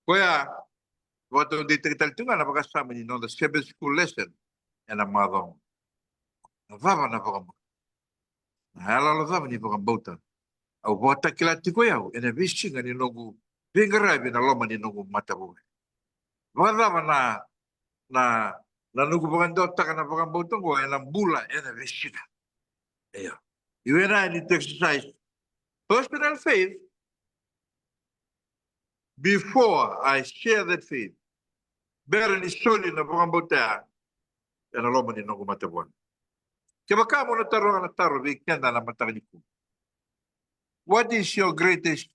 Koya, vakataudeitaki tale tu ga na vakasama ni noda Sabbath school lesson ena macawa. Na cava na vakabauta? Na iyaloyalo cava ni vakabauta au vakatakila tiko o au ena veisiga ni noqu veiqaravi ena loma ni noqu matavuvale? Vakacava na, na, na noqu vakadewataka na vakabauta oqo ena bula ena veisiga? Io. You and I need to exercise personal faith before I share that faith. Bera ni soli na vakabauta ya ena loma ni noqu matavuvale. Kevaka mo na taroga na taro vei keda na mataka nikua, what is your greatest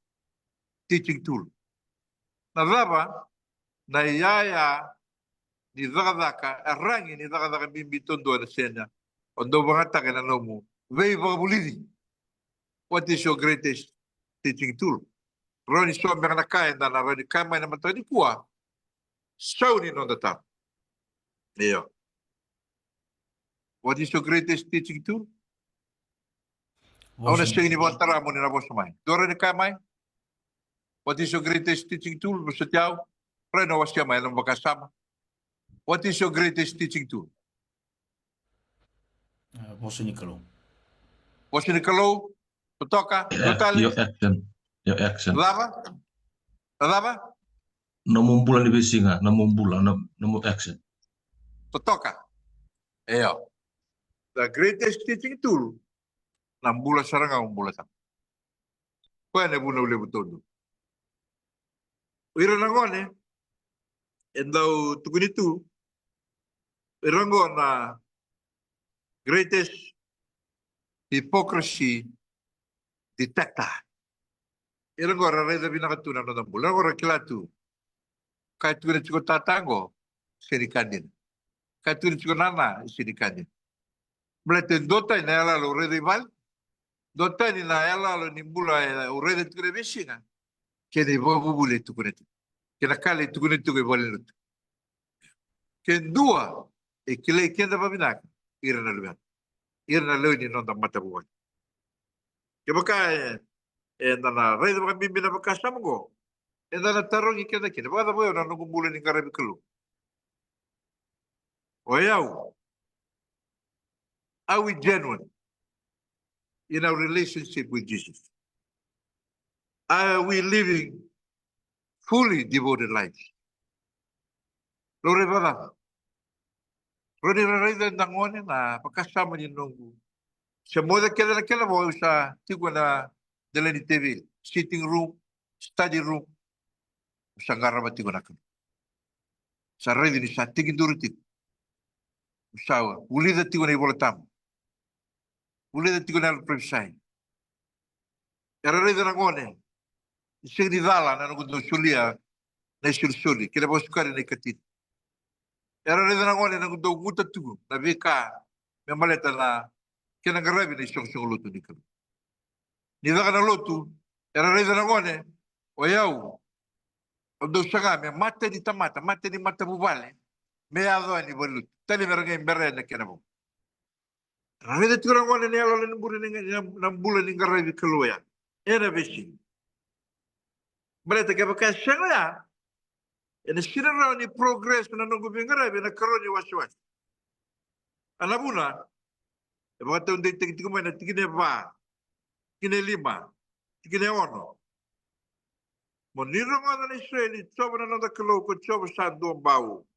teaching tool? Na cava na iyaya ni cakacaka, e ragi ni cakacaka bibi duadua ena sena o dau vakayagataka ena nomu veivakavulici? What is your greatest teaching tool? Rawa ni so beka na ka eda na rawa ni kaya mai na mataka nikua. Sau ni noda taro. Io. What is your greatest teaching tool? Au na sega ni vakatara mo ni na vosa mai. Dou rawa ni kaya mai? What is your greatest teaching tool? Vosoti au. Rawa ni o wasea mai na nomu vakasama. What is your greatest teaching tool? A, vosa ni Kalou. Vosa ni Kalou. Totoka. Dua tale. Your action. Your action. Cava? Na cava? Nomu bula ni veisiga, nomu bula, na, nomu action. Totoka. Io. The greatest teaching tool. Na bula sara ga o bula sara. Koya na vunau levu taudu. O ira na gone e dau tukuni tu, o ira qo na greatest hypocrisy detector. Ira qo ra raica vinaka tu na noda bula, ira qo ra kila tu. Ka e tukuna tiko tata qo, sega ni ka dina. Ka e tukuna tiko nana, sega ni ka dina. Baleta e dua tani na iyaloyalo au raica i vale. Dua tani na iyaloyalo ni bula e, au raica tiko na veisiga. Kei na ivakavuvuli e tukuna tiko. Kei na ka e tukuna tiko i valenilotu. Ke dua e kilai keda vavinaka, ira na luveda. Ira na lewe ni noda matavuvale. Kevaka e, eda na raica vakabibi na vakasama qo, eda na tarogi keda kina, vakacava o yau na noqu bula ni qaravi Kalou? O yau, are we genuine in our relationship with Jesus? Are we living fully devoted lives? Laurai vakacava? Rawa ni ra raica eda gone na vakasama ni noqu. Se moce kece na kena vo, au sa tiko na dela ni teveli, sitting room, study room. Au sa qarava tiko na Kalou. Sa raici ni sa tekiduru tiko. Au sa vulica tiko na iVolatabu. Vulica tiko na yalo parofisai. Era raica na gone ni sega ni cala na noqu dau solia na isolisoli kei na vakasukai na ikatini. Era raica na gone na noqu dau guta tu na veika me baleta na kena qaravi na isoqosoqo lotu ni Kalou. Ni caka na lotu, era raica na gone, o yau, au dau saga me mata ni tamata, mata ni matavuvale, me yaco yani valenilotu. Tale me ra qai bera yani na kena vo. Ra raica tiko na gone na iyaloyalo ni bula ni, na, na bula ni qaravi Kalou ya. Ena veisiga. Baleta kevaka e sega ya, ena sega ni rawa ni progress na noqu veiqaravi ena karua ni wasewase. A na vuna, e vakataudeitaki tiko mai na tikina e va, tikina e lima, tikina e ono. Mo ni rogoca na Isireli, Jiova na noda Kalou ko Jiova sa dua bau.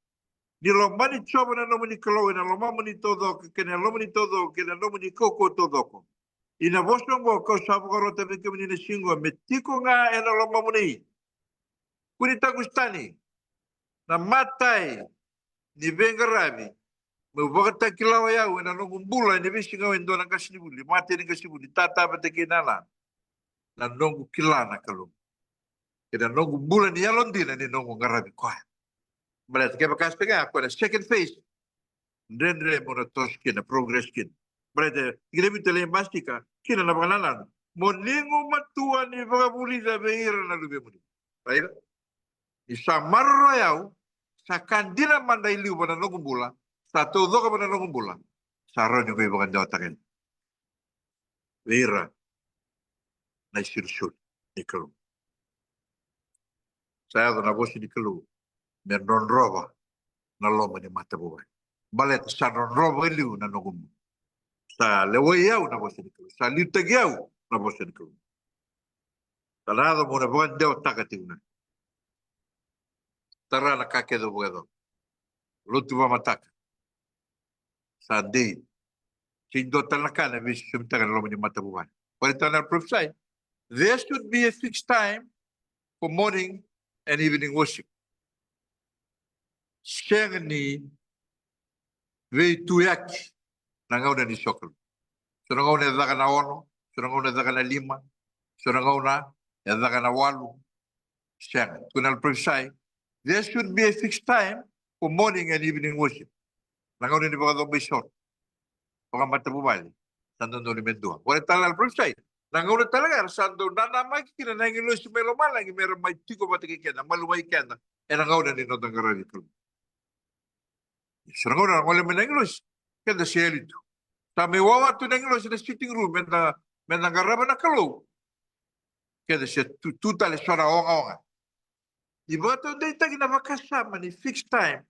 Ni lomani Jiova na nomuni Kalou ena lomamuni taucoko, kei na yalomuni taucoko, kei na nomuni kaukauwa taucoko. Ia na vosa oqo kau sa vakarota vei kemuni na siga oqo me tiko ga ena lomamuni. Kua ni takusi tani. Na imatai ni veiqaravi meu vakatakila o yau ena noqu bula ena veisiga oqo e dua na qasenivuli, matai ni qasenivuli, tata vata kei nana. Na noqu kila na Kalou. Kei na noqu bula ni yalodina ni noqu qaravi koya. Baleta kevaka sega ya, koya na second phase. Dredre mo na toso kina, progress kina. Baleta tikina e vitu e lai basika kina na vakanananu. Mo ni gumatua ni vakavulica vei ira na luvemuni. Raica? Ni sa maroroya au, sa ka dina mada e liu va na noqu bula, sa taucoko va na noqu bula, sa rawa ni qai vakadewataka yani vei ira na isolisoli ni Kalou. Sa yaco na vosa ni Kalou me drodrova na loma ni matavuvale. Baleta sa drodrova e liu na noqu bula. Sa lewai au na vosa ni Kalou. Sa liutaki au na vosa ni Kalou. Sa na yaco mo na vakadewataka tiko ga. Tara na ka kece o vakayacora. Lotu vakamataka. Sa dei. Sega ni dua tale na ka na veisosomitaka na loma ni matavuvale. Baleta na prophecy. There should be a fixed time for morning and evening worship. Sega ni veituyaki na gauna ni sokalou. So na gauna e caka na ono, so na gauna e caka na lima, so na gauna e caka na walu. Sega. Tukuna na prophecy, there should be a fixed time for morning and evening worship. Na gauna ni vakacoba isoro, vakamatavuvale, sa dodonu me dua. Vole tale na prophecy, na gauna tale ga era sa dau nanamaki kina na agilosi mai lomalagi me ra mai tiko vata kei keda, mai lomai keda ena gauna ni noda qaravi Kalou. So na gauna era gole mai na agilosi, keda se yali tu. Sa mai wawa tu na agilosi na sitting room, meda, meda qarava na Kalou. Keda se tu, tu tale so na ogaoga. Ni vakataudeitaki na vakasama ni fixed time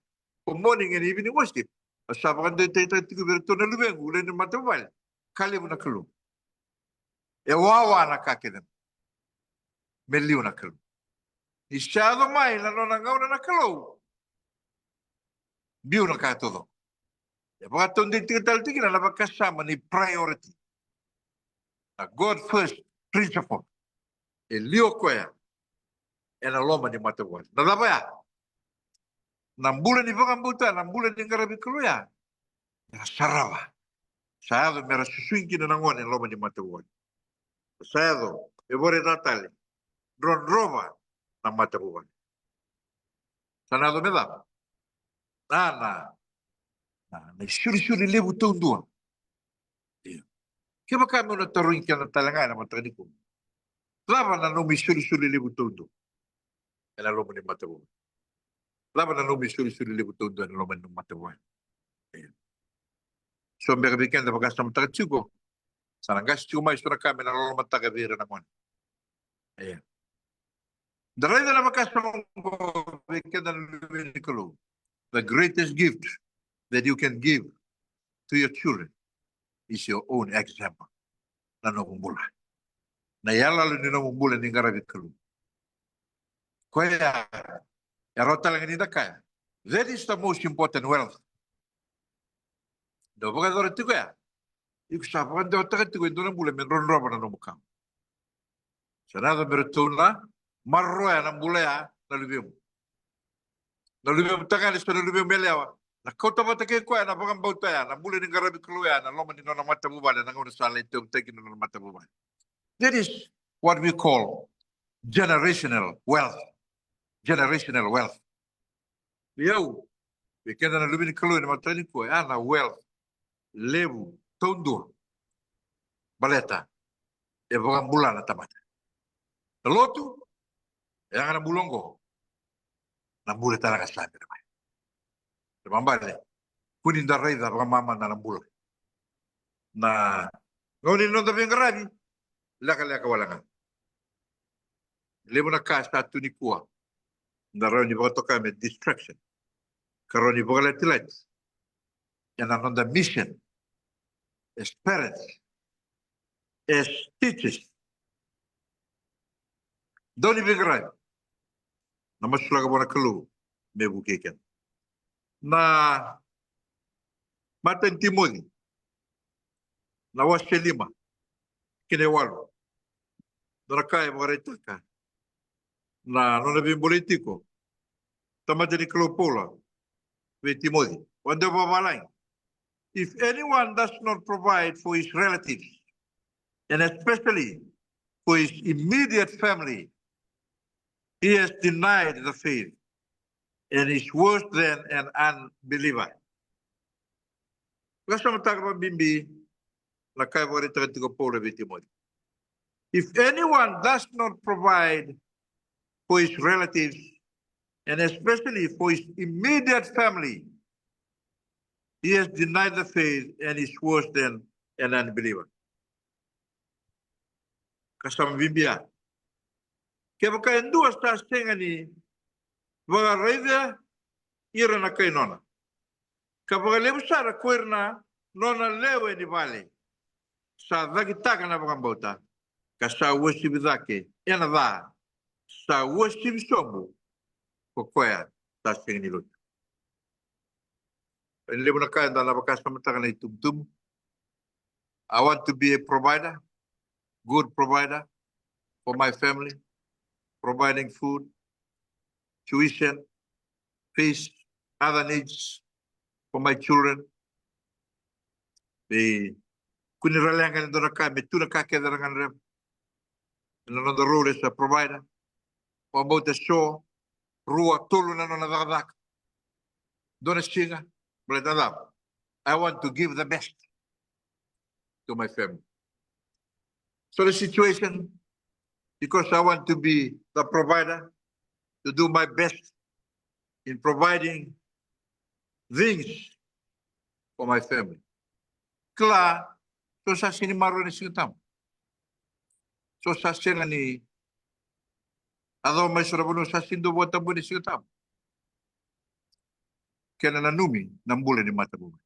for morning and evening worship. A sa vakataudeitaki tiko vei iratou na luvequ, lewe ni matavuvale. Ka levu na Kalou. E wawa na ka kece. Me liu na Kalou. Ni sa yaco mai na nona gauna na Kalou, biu na ka taucoko. E vakataudeitaki tale tiko kina na vakasama ni priority. Na God first principle. E liu o koya ena loma ni matavuvale. Na cava ya? Na bula ni vakabauta, na bula ni qaravi Kalou ya. Era sarava. Sa yaco mera susugi kina na gone ena loma ni matavuvale. Sa yaco me vakaraitaka tale, drodrova na matavuvale. Sa na yaco me cava? Na, na, na, na isolisoli levu taudua. Io. Kevaka meu na tarogi keda tale ga ena mataka nikua, cava na nomu isolisoli levu taudua ena loma ni matavuvale? Cava na nomu isolisoli levu taudua ena loma ni matavuvale? Io. So beka vei keda vakasamataka tiko, sa na qasi tiko mai so na ka me na lolomataka vei ira na gone. Io. Da raica na vakasama oqo vei keda na luve ni Kalou. The greatest gift that you can give to your children is your own example. Na nomu bula. Na iyaloyalo ni nomu bula ni qaravi Kalou. Koya, e rawa tale ga ni da kaya, that is the most important wealth. Dau vakayacora tiko ya. Iko sa vakadewataka tiko e dua na bula me drodrova na nomu kawa. Sa na yaco me ratou na maroroya na bula ya na luvemu. Na luvemu tagane, so na luvemu yalewa. Na kauta vata kei koya na vakabauta ya, na bula ni qaravi Kalou ya, na loma ni nona matavuvale, na gauna sa lai tauvitaki na nona matavuvale. That is what we call generational wealth. Generational wealth. Vei au, vei keda na luve ni Kalou ena mataka nikua, ya na wealth levu taudua. Baleta e vakabula na tamata. Na lotu, e yaga na bula oqo. Na bula tale ga sa bera mai. Kena ibalebale, kua ni da raica vakamamada na bula. Na gauna ni noda veiqaravi, lekaleka wale ga. Levu na ka sa tu nikua, da rawa ni vakatoka me distraction, ka rawa ni vakalatilati ena noda mission as parents, as teachers. Dau ni veiqaravi, na masulaka vua na Kalou me vukei keda. Na imatai ni Timoci, na wase lima, kena iwalu. Dua na ka e vakaraitaka na nona veibolei tiko tamata ni Kalou o Paula vei Timoci. Vakadewa vakavalagi. If anyone does not provide for his relatives, and especially for his immediate family, he has denied the faith and is worse than an unbeliever. Vakasamataka vakabibi na ka e vakaraitaka tiko o Paula vei Timoci. If anyone does not provide for his relatives, and especially for his immediate family, he has denied the faith and is worse than an unbeliever. Ka sa bibi ya. Kevaka e dua sa sega ni vakaraica ira na kai nona, ka vakalevu sara ko ira na nona lewe ni vale, sa cakitaka na vakabauta, ka sa uasivi cake ena ca, sa uasivi sobu ko koya sa sega ni lotu. E levu na ka eda na vakasamataka na itubutubu. I want to be a provider, good provider for my family, providing food, tuition, fees, other needs for my children. Vei kuni ra leqa ni dua na ka, me tu na ka kece ra gadreva. Ena noda role as a provider. Vakabauta so, rua, tolu na nona cakacaka. Dua na siga, baleta na cava? I want to give the best to my family. So the situation, because I want to be the provider, to do my best in providing things for my family. Kila, so sa sega ni maroroi na Siga Tabu. So sa sega ni yaco mai so na vanua, sa sega ni dau vakatabuya na Siga Tabu. Kena nanumi na bula ni matavuvale.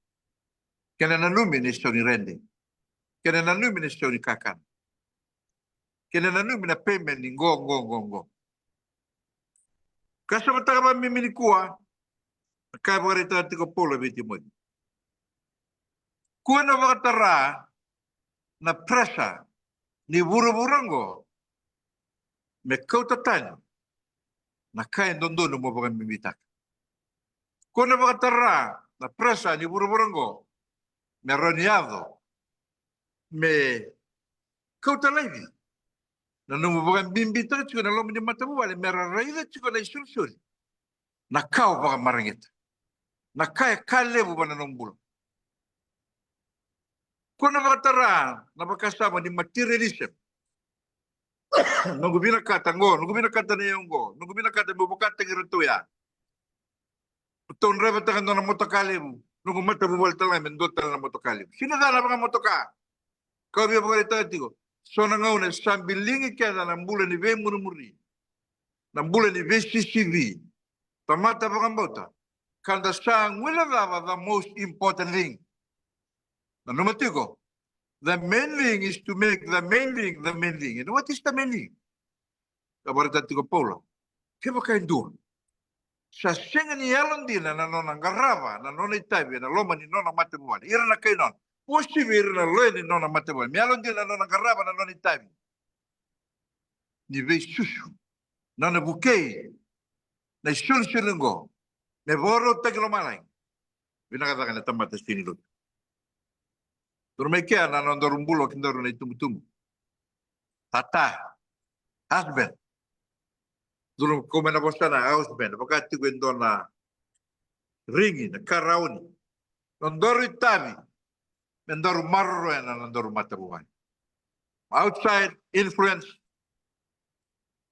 Kena nanumi na isau ni rede. Kena nanumi na isau ni kakana. Kena nanumi na payment ni qo, qo, qo, qo. Ka sa mataka vakabibi nikua, na ka e vakaraitaka tiko o Paula vei Timoci. Kua na vakatara na pressure ni vuravura oqo me kauta tani na ka e dodonu mo vakabibitaka. Kua na vakatara na pressure ni vuravura oqo me rawa ni yaco me kauta laivi na nomu vakabibitaka tiko na loma ni matavuvale, me ra raica tiko na isolisoli na ka o vakamareqeta, na ka e ka levu va na nomu bula. Kua na vakatara na vakasama ni materialism. Noqu vinakata qo, noqu vinakata na iyau qo, noqu vinakata meu vakataki iratou ya. Ratou draivataka e dua na motoka levu, noqu matavuvale tale ga me dua tale na motoka levu. Sega ni ca na vakamotoka. Ka au via vakaraitaka tiko, so na gauna e sa biligi kece na bula ni veimurimuri, na bula ni veisisivi. Tamata vakabauta, ka da sa guilecava the most important thing. Nanuma tiko, the main thing is to make the main thing the main thing. And what is the main thing? Ka vakaraitaka tiko o Paula, kevaka e dua sa sega ni yalodina na nona qarava na nona itavi ena loma ni nona matavuvale, ira na kai nona, uasivi ira na loya ni nona matavuvale, me yalodina na nona qarava na nona itavi, ni veisusu, nona vukei na isolisoli oqo me vakarautaki lomalagi. Vinaka cake na tamata sega ni lotu. Dou mai kea na nodaru bula o kedaru na itubutubu. Tata, husband. Dou kau mai na vosa na husband, vaka tiko e dua na rigi, na karauni. Nodaru itavi me daru maroroya na nodaru matavuvale. Outside influence,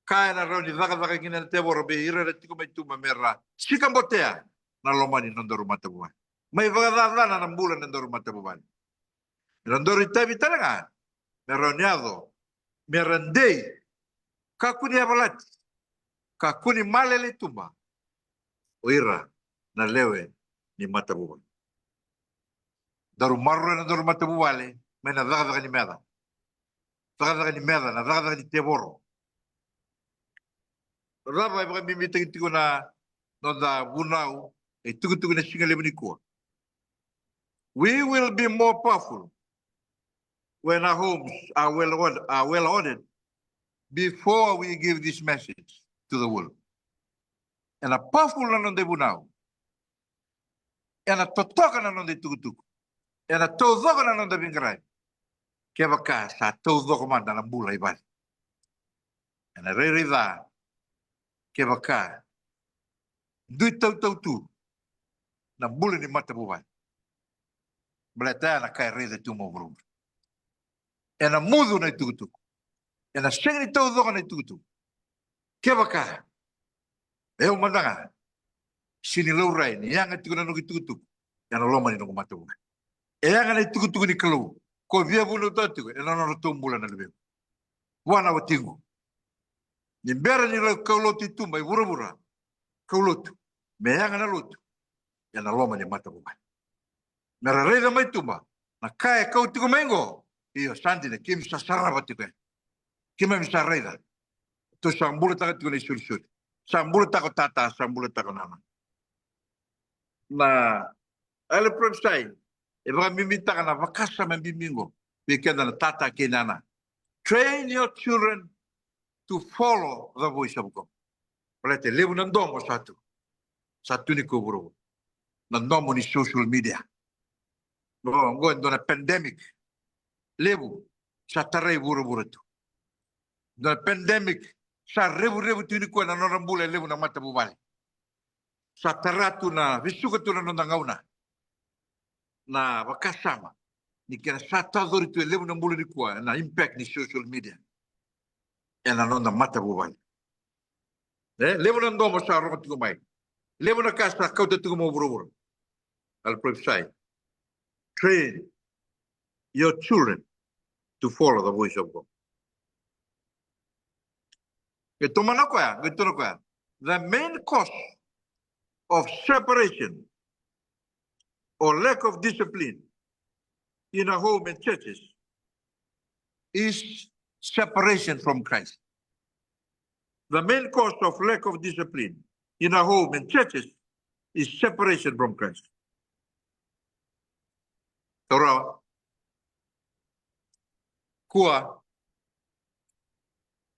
ka ena rawa ni cakacaka kina na tevoro, vei ira era tiko mai tuba me ra sikabotea na loma ni nodaru matavuvale. Mai vakacacana na bula na nodaru matavuvale. Me nodaru itavi tale ga me rawa ni yaco me ra dei, kakua ni yavalati, kakua ni malele i tuba o ira na lewe ni matavuvale. Daru maroroya na nodaru matavuvale mai na cakacaka ni meca. Cakacaka ni meca, na cakacaka ni tevoro. Na cava e vakabibitaki tiko na noda vunau, e tukutuku na siga levu nikua? We will be more powerful when our homes are well ordered, are well ordered before we give this message to the world. Ena powerful na noda ivunau, ena totoka na noda itukutuku, ena taucoko na noda veiqaravi, kevaka sa taucoko mada na bula i vale. Ena rairai ca kevaka dui tautau tu na bula ni matavuvale. Baleta ya na ka e raica tu mai vuravura. Ena mucu na itukutuku. Ena sega ni taucoko na itukutuku kevaka e au mada ga sega ni laurai ni yaga tiko na noqu itukutuku ena loma ni noqu matavuvale. E yaga na itukutuku ni Kalou ko via vunautaka tiko ena nodratou bula na luvequ vua na watiqu. Ni bera ni lau kaulotu i tuba i vuravura, kaulotu, me yaga na lotu ena loma ni matavuvale. Me ra raica mai tuba na ka e kau tiko mai qo. Io, sa dina, keimami sa sarava tiko yani. Keimami sa raica. Tou sa bulataka tiko na isolisoli. Sa bulataka o tata, sa bulataka o nana. Na Island Prophesy e vakabibitaka na vakasama bibi qo vei keda na tata kei nana. Train your children to follow the voice of God. Baleta e levu na domo sa tu. Sa tu nikua e vuravura. Na domo ni social media. Qo, qo e dua na pandemic levu sa tarai vuravura tu. Dua na pandemic sa revurevu tu nikua na nodra bula e levu na matavuvale. Sa tara tu na, vesuka tu na noda gauna. Na vakasama ni kena sa tacori tu e levu na bula nikua na impact ni social media ena noda matavuvale. E levu na domo sa rogo tiko mai, levu na ka sa kauta tiko mai vuravura. I'll prophesy. Train your children to follow the voice of God. Qai tomana koya, qai tukuna koya, the main cause of separation or lack of discipline in a home and churches is separation from Christ. The main cause of lack of discipline in our home and churches is separation from Christ. Taura. Kua.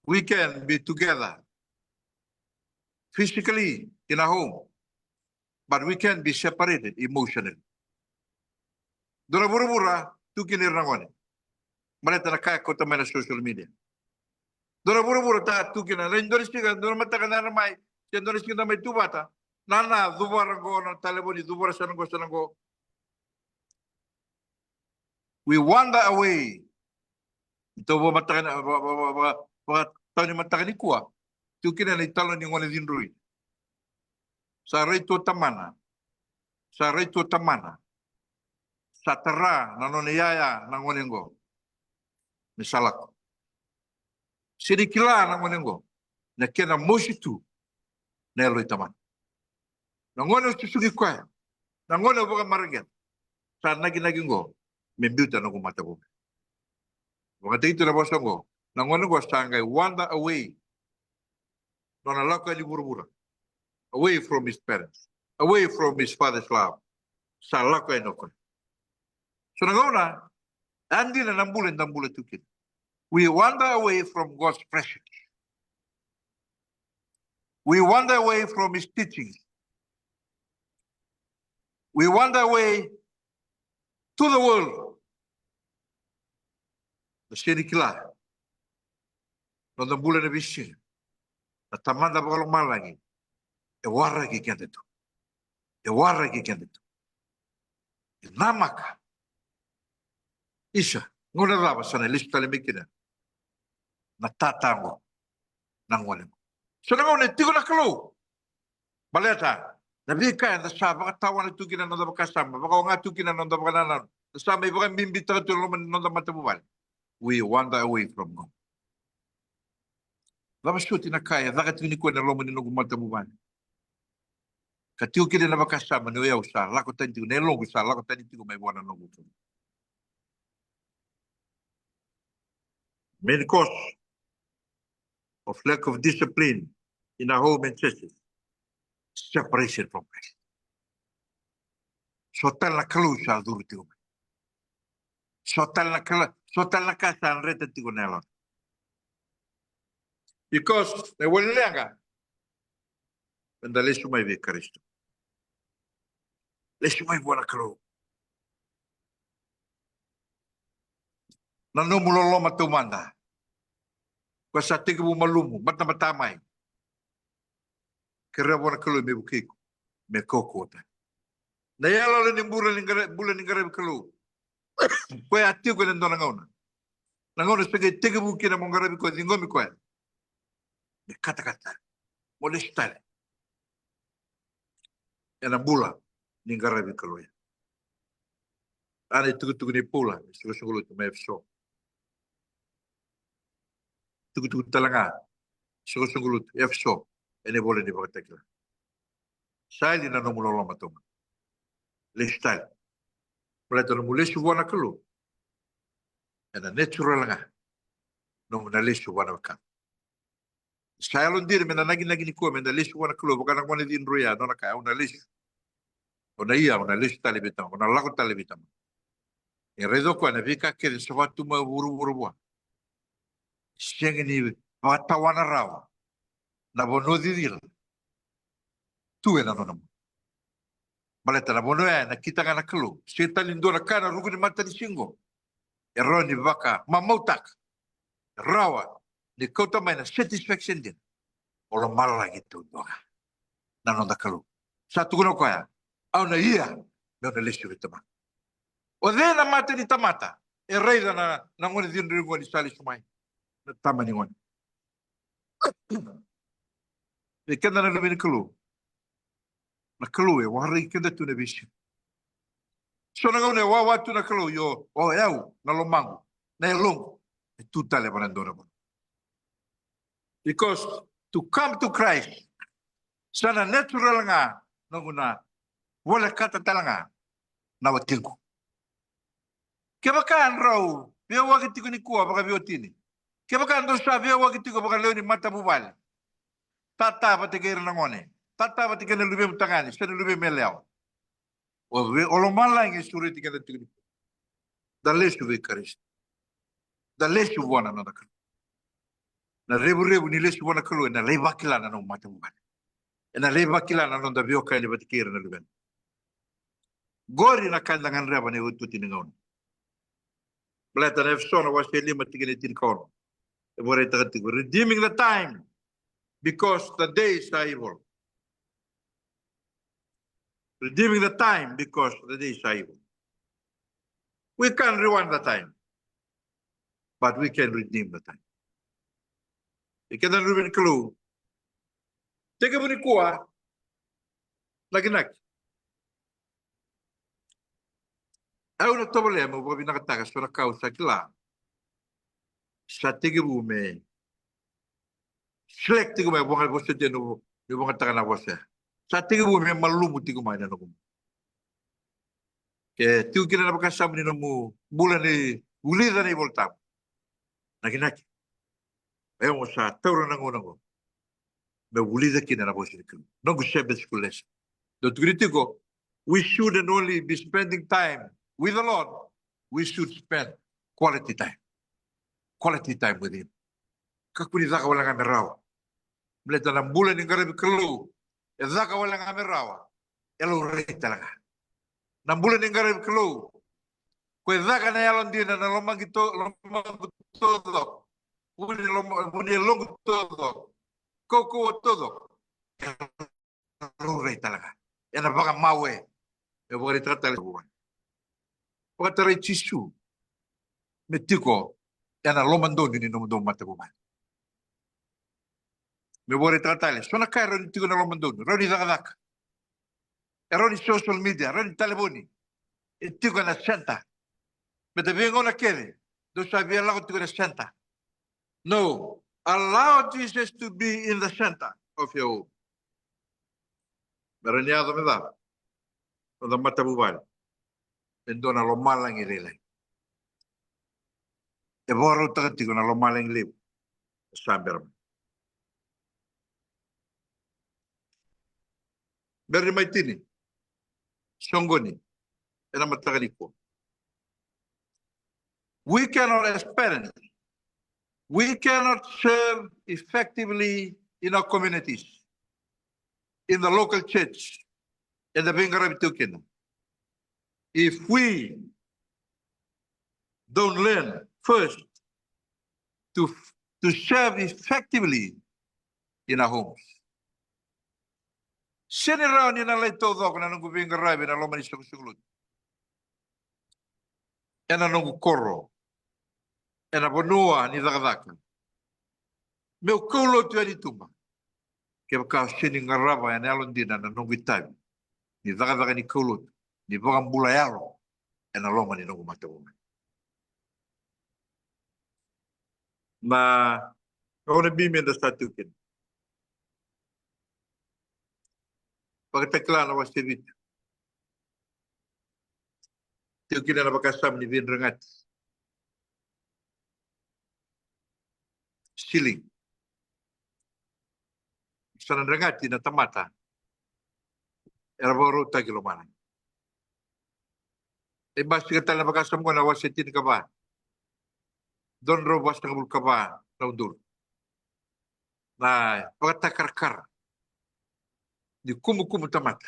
We can be together physically in our home, but we can be separated emotionally. Dua na vuravura tu kina ira na gone. Baleta na ka e kauta mai na social media. Dua na vuravura ta tu kina, na dua na siga, dua na mataka na mai, se dua na siga na mai tu vata. Na na cuvara qo, na talevoni cuvara sa na qo, sa na qo. We wander away. Tou vakamataka ni, va, va, va, va, vakatau ni mataka ni kua. Tu kina na italo ni gone cidrui. Sa rai tu o tamana. Sa rai tu o tamana. Sa tara na nona iyaya na gone qo. Me sa lako. Se ni kila na gone qo. Na kena mosi tu. Na yalo i tamana. Na gone o susugi koya. Na gone o vakamareqeta. Sa nakinaki qo. Me biuta na noqu matavuvale. Vakataki tu na vosa qo. Na gone qo sa qai wander away. Nona lako yani vuravura. Away from his parents. Away from his father's love. Sa lako yani o koya. So na gauna, a dina na bula eda bula tu kina. We wander away from God's presence. We wander away from his teachings. We wander away to the world. Na sega ni kila. Noda bula na veisiga. Na Tamada vakalomalagi. E waraki keda tu. E waraki keda tu. E namaka. Isa, gauna cava sa na lesu tale mai kina. Na tata qo. Na gone qo. So na gauna e tiko na Kalou. Baleta, na veika eda sa vakatawana tu kina na noda vakasama, vakaoga tu kina na noda vakanananu, da sa mai vakabibitaka tu e loma ni noda matavuvale. We wander away from God. Cava soti na ka e caka tiko ni koya na loma ni noqu matavuvale. Ka tiko kina na vakasama ni o yau sa lako tani tiko, na yaloqu sa lako tani tiko mai vua na noqu. Main cause of lack of discipline in our home and churches, separation from Christ. So tale na Kalou sa curu tiko mai. So tale na Kalou, so tale na ka sa dreta tiko na yalona. Because na iwali leqa, eda lesu mai vei Karisito. Lesu mai vua na Kalou. Na nomu loloma taumada. Ko sa tekivu malumu, matamata mai. Kerea vua na Kalou me vukei iko. Me kaukaua tale. Na iyaloyalo ni bula ni qara-, bula ni qaravi Kalou. Koya a tiko ena dua na gauna. Na gauna sa qai tekivu kina mo qaravi koya, ciqomi koya. Me katakata. Mo lesu tale. Ena bula ni qaravi Kalou ya. A na itukutuku ni Paula, soqosoqo lotu mai Efeso. Tukutuku tale ga, soqosoqo lotu, Efeso, ena ivola ni Vakatakila. Sa yali na nomu loloma taumada. Lesu tale. Baleta nomu lesu vua na Kalou. Ena natural ga. Nomu na lesu vua na wekana. Sa yalodina me na nakinaki nikua me na lesu vua na Kalou, vaka na gone cidroi ya, nona kaya, au na lesu. Au na ia, au na lesu tale vei tamaqu, au na lako tale vei tamaqu. E raica o koya na veika kece sa vakatu mai vuravura vua. Sega ni vakatawana rawa na vanua cicila. Tu ena nona bula. Baleta na vanua ya ena kitaka na Kalou. Sega tale ni dua na ka ena ruku ni matanisiga qo e rawa ni vakamamautaka, e rawa ni kauta mai na satisfaction dina. O lomalagi taudua ga na noda Kalou. Sa tukuna o koya, au na ia, meu na lesu vei tamaqu. O cei na mata ni tamata e raica na, na gone cidroi qo ni sa lesu mai? Na tama ni gone. Vei keda na luve ni Kalou. Na Kalou e waraki keda tu na veisiga. So na gauna e wawa tu na Kalou, io, o yau, na lomaqu, na yaloqu, e tu tale vua na dua na vanua. Because to come to Christ, sa na natural ga, noqu na volekata tale ga na watiqu. Kevaka drau veiyawaki tiko nikua vakaveiwatini. Kevaka drau sa veiyawaki tiko vakalewe ni matavuvale. Tata vata kei ira na gone. tata vata kei na luvemu tagane se na luvemu yalewa. O ve-, o lomalagi e sureti keda tiko nikua. Da lesu vei Karisito. Da lesu vua na noda Kalou. Na revurevu ni lesu vua na Kalou ena lai vakila na nomu matavuvale. Ena lai vakila na noda veiwekani vata kei ira na luveda. Qori na ka eda gadreva ena iotioti ni gauna. Baleta na Efeso na wase e lima tikina e tinikaono e vakaraitaka tiko, redeeming the time because the days are evil. Redeeming the time because the days are evil. We can't rewind the time, but we can redeem the time. Keda na luve ni Kalou, tekivu nikua, nakinaki. Au na tovolea meu vakavinakataka so na ka au sa kila. Sa tekivu me slack tiko mai, vaka vosa tiko ni vakataka na vosa. Sa tekivu me malumu tiko mai na noqu. Ke tiko kina na vakasama ni nomu bula ni vulica na iVolatabu, nakinaki. Au mo sa taura na gauna qo meu vulica kina na vosa ni Kalou. Noqu Sabbath school lesson. Dau tukuni tiko, we shouldn't only be spending time with the Lord, we should spend quality time. Quality time with him. Kakua ni caka wale ga me rawa. Baleta na bula ni qaravi Kalou e caka wale ga me rawa, e laurai tale ga. Na bula ni qaravi Kalou, ko e caka na yalodina, na lomaqu to, lomaqu taucoko, vu ni loma, vu ni yaloqu taucoko, kaukauwa taucoko, e laurai tale ga. Ena vakamawe. E vakaraitaka tale vua. Vakatarai Jisu me tiko ena lomadonu ni nomudou matavuvale. Me vakaraitaka tale so na ka e rawa ni tiko ena lomadonu, rawa ni cakacaka, e rawa ni social media, rawa ni talevoni. E tiko ena center. Baleta veigauna kece dou sa via lako tiko ena center. No, allow Jesus to be in the center of your home. Me rawa ni yaco me cava? Noda matavuvale e dua na lomalagi lailai. E vakarautaka tiko na lomalagi levu. Sa bera mai. Bera ni mai tini, soqoni ena mataka nikua. We cannot, as parents, we cannot serve effectively in our communities, in the local church, eda veiqaravi tiko kina, if we don't learn first to, to serve effectively in our homes. Sega ni rawa ni na lai taucoko na noqu veiqaravi ena loma ni soqosoqo lotu, ena noqu koro, ena vanua ni cakacaka, meu kaulotu yani i tuba, kevaka au sega ni qarava ena yalodina na noqu itavi ni cakacaka ni kaulotu, ni vakabula yalo ena loma ni noqu matavuvale. Na gauna bibi eda sa tu kina. Vakatakila na wase vitu. Tiko kina na vakasama ni veidregati. Sealing. Sa na dregati na tamata era vakarautaki lomana. E basika tale na vakasama qo na wase tinikava, dua na drau vasagavulu ka va na udolu. Na vakatakarakara ni kumukumu tamata.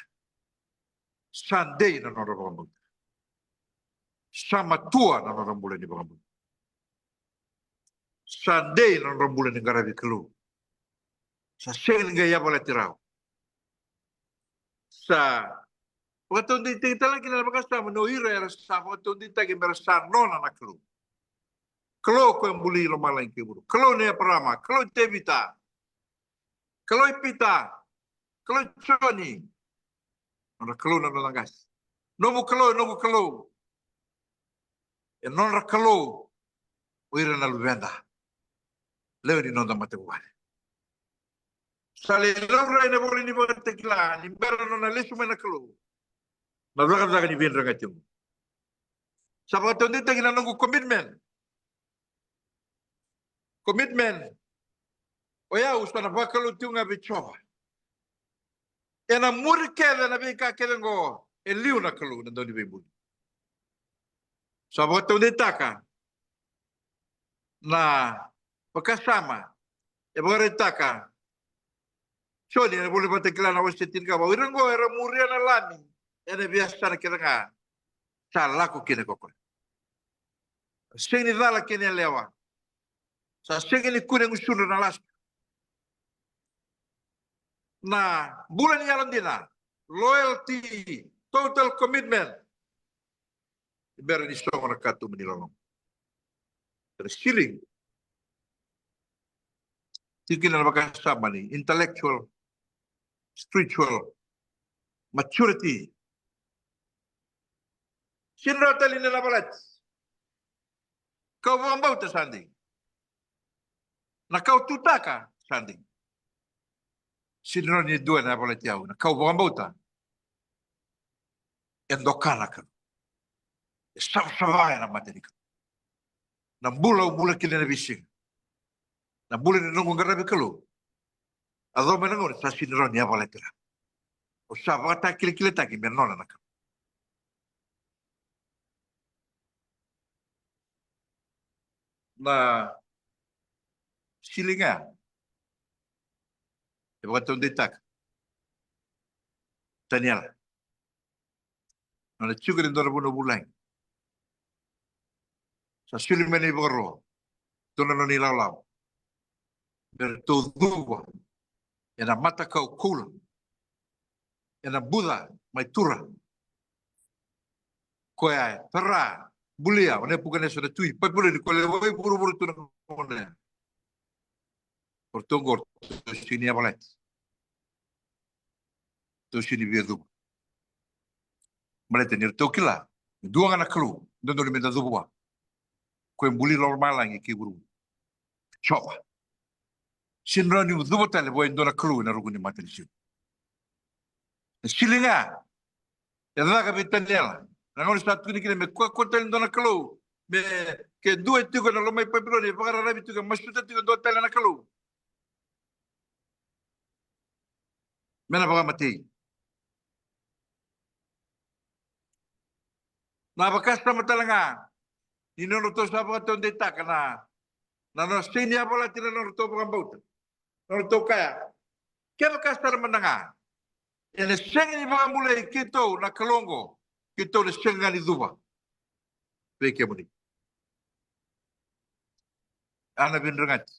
Sa dei na nodra vakabauta. Sa matua na nodra bula ni vakabauta. Sa dei na nodra bula ni qaravi Kalou. Sa sega ni qai yavalati rawa. Sa vakataudeitaki tale kina na vakasama ni o ira era sa vakataudeitaki me ra sa nona na Kalou. Kalou ko e buli lomalagi kei vuravura. Kalou nei Eparama, Kalou i Tevita, Kalou i Pita, Kalou i Joni. Nodra Kalou na nodra qase. Nomu Kalou, noqu Kalou. E nodra Kalou o ira na luveda, lewe ni noda matavuvale. Sa lai laurai na ivola ni Vakatakila ni bera nona lesu mai na Kalou. Na cakacaka ni veidregati oqo sa vakataudeitaki na noqu commitment. Commitment. O yau sa na vakalou tiko ga vei Jiova. Ena muri kece na veika kece oqo, e liu na Kalou na Dauniveibuli. Sa vakataudeitaka na vakasama e vakaraitaka Joni ena ivola ni Vakatakila na wase tinikava: O ira oqo era muria na Lami ena veiyasana kece ga sa lako kina ko koya. Sega ni cala kei na yalewa. Sa sega ni kune gusudra na lasu. Na bula ni yalodina, loyalty, total commitment. Ni bera ni sogo na katuba ni loloma. Ena sili. Tiko kina na vakasama ni intellectual, spiritual maturity. Sega ni rawa tale ni na yavalati. Kau vakabauta sa dei. Na kau tutaka sa dei. Sega ni rawa ni dua ena yavalati au. Na kau vakabauta e doka na Kalou. E savasava ena mata ni Kalou. Na bula au bula kina ena veisiga, na bula ni noqu qaravi Kalou, a yaco mai na gauna sa sega ni rawa ni yavalati rawa. Au sa vakatakilakilataki me nona na Kalou. Na sili ga e vakataudeitaka Taniela. Nona tiko ena dua na vanua vulagi. Sa soli mai na ivakaro, dua na nona ilawalawa, me ratou cuva ena matakau koula, ena buca mai Tura. Koya e tara, bulia o Nepukanesa na tui Papiloni, ko lewai vuravura tu na gauna ya. O ratou oqo, ratou sega ni yavalati. Ratou sega ni via cuva. Baleta ni ratou kila, dua ga na Kalou dodonu meda cuva vua. Ko e buli lomalagi kei vuravura. Jiova. Sega ni rawa ni cuva tale vua e dua na kalou ena ruku ni matanisiga. Na sili ga e caka vei Taniela. Na gauna sa tukuni kina me kakua tale ni dua na kalou, me ke dua e tiko ena loma i Papiloni e vakararavi tiko, e masuta tiko e dua tale na kalou, me na vakamatei. Na vakasama tale ga ni nodratou sa vakataudeitaka na, na nona sega ni yavalati na nodratou vakabauta. Nodratou kaya, kevaka sara mada ga ena sega ni vakabulai keitou na kalou oqo, keitou na sega ga ni cuva vei kemuni. Ana veidregati.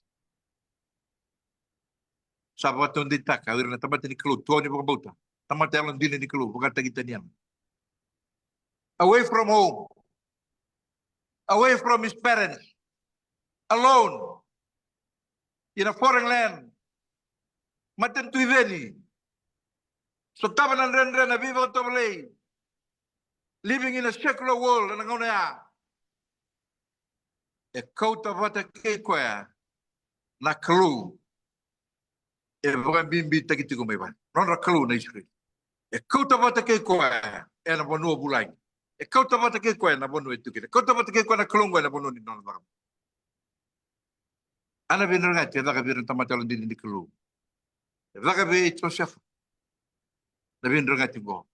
Sa vakataudeitaka o ira na tamata ni Kalou, tuau ni vakabauta, tamata yalodina ni Kalou, vakataki Taniela. Away from home. Away from his parents. Alone. In a foreign land. Matanitu i veni. Sotava na dredre, na veivakatovolei. Living in a secular world ena gauna ya. E kauta vata kei koya na Kalou e vakabibitaki tiko mai vale, nodra Kalou na Isireli. E kauta vata kei koya ena vanua vulagi. E kauta vata kei koya na vanua e tu kina. E kauta vata kei koya na Kalou oqo ena vanua ni nona caka. Ana veidregati e caka vei ira na tamata yalodina ni Kalou. E caka vei Josefa na veidregati oqo.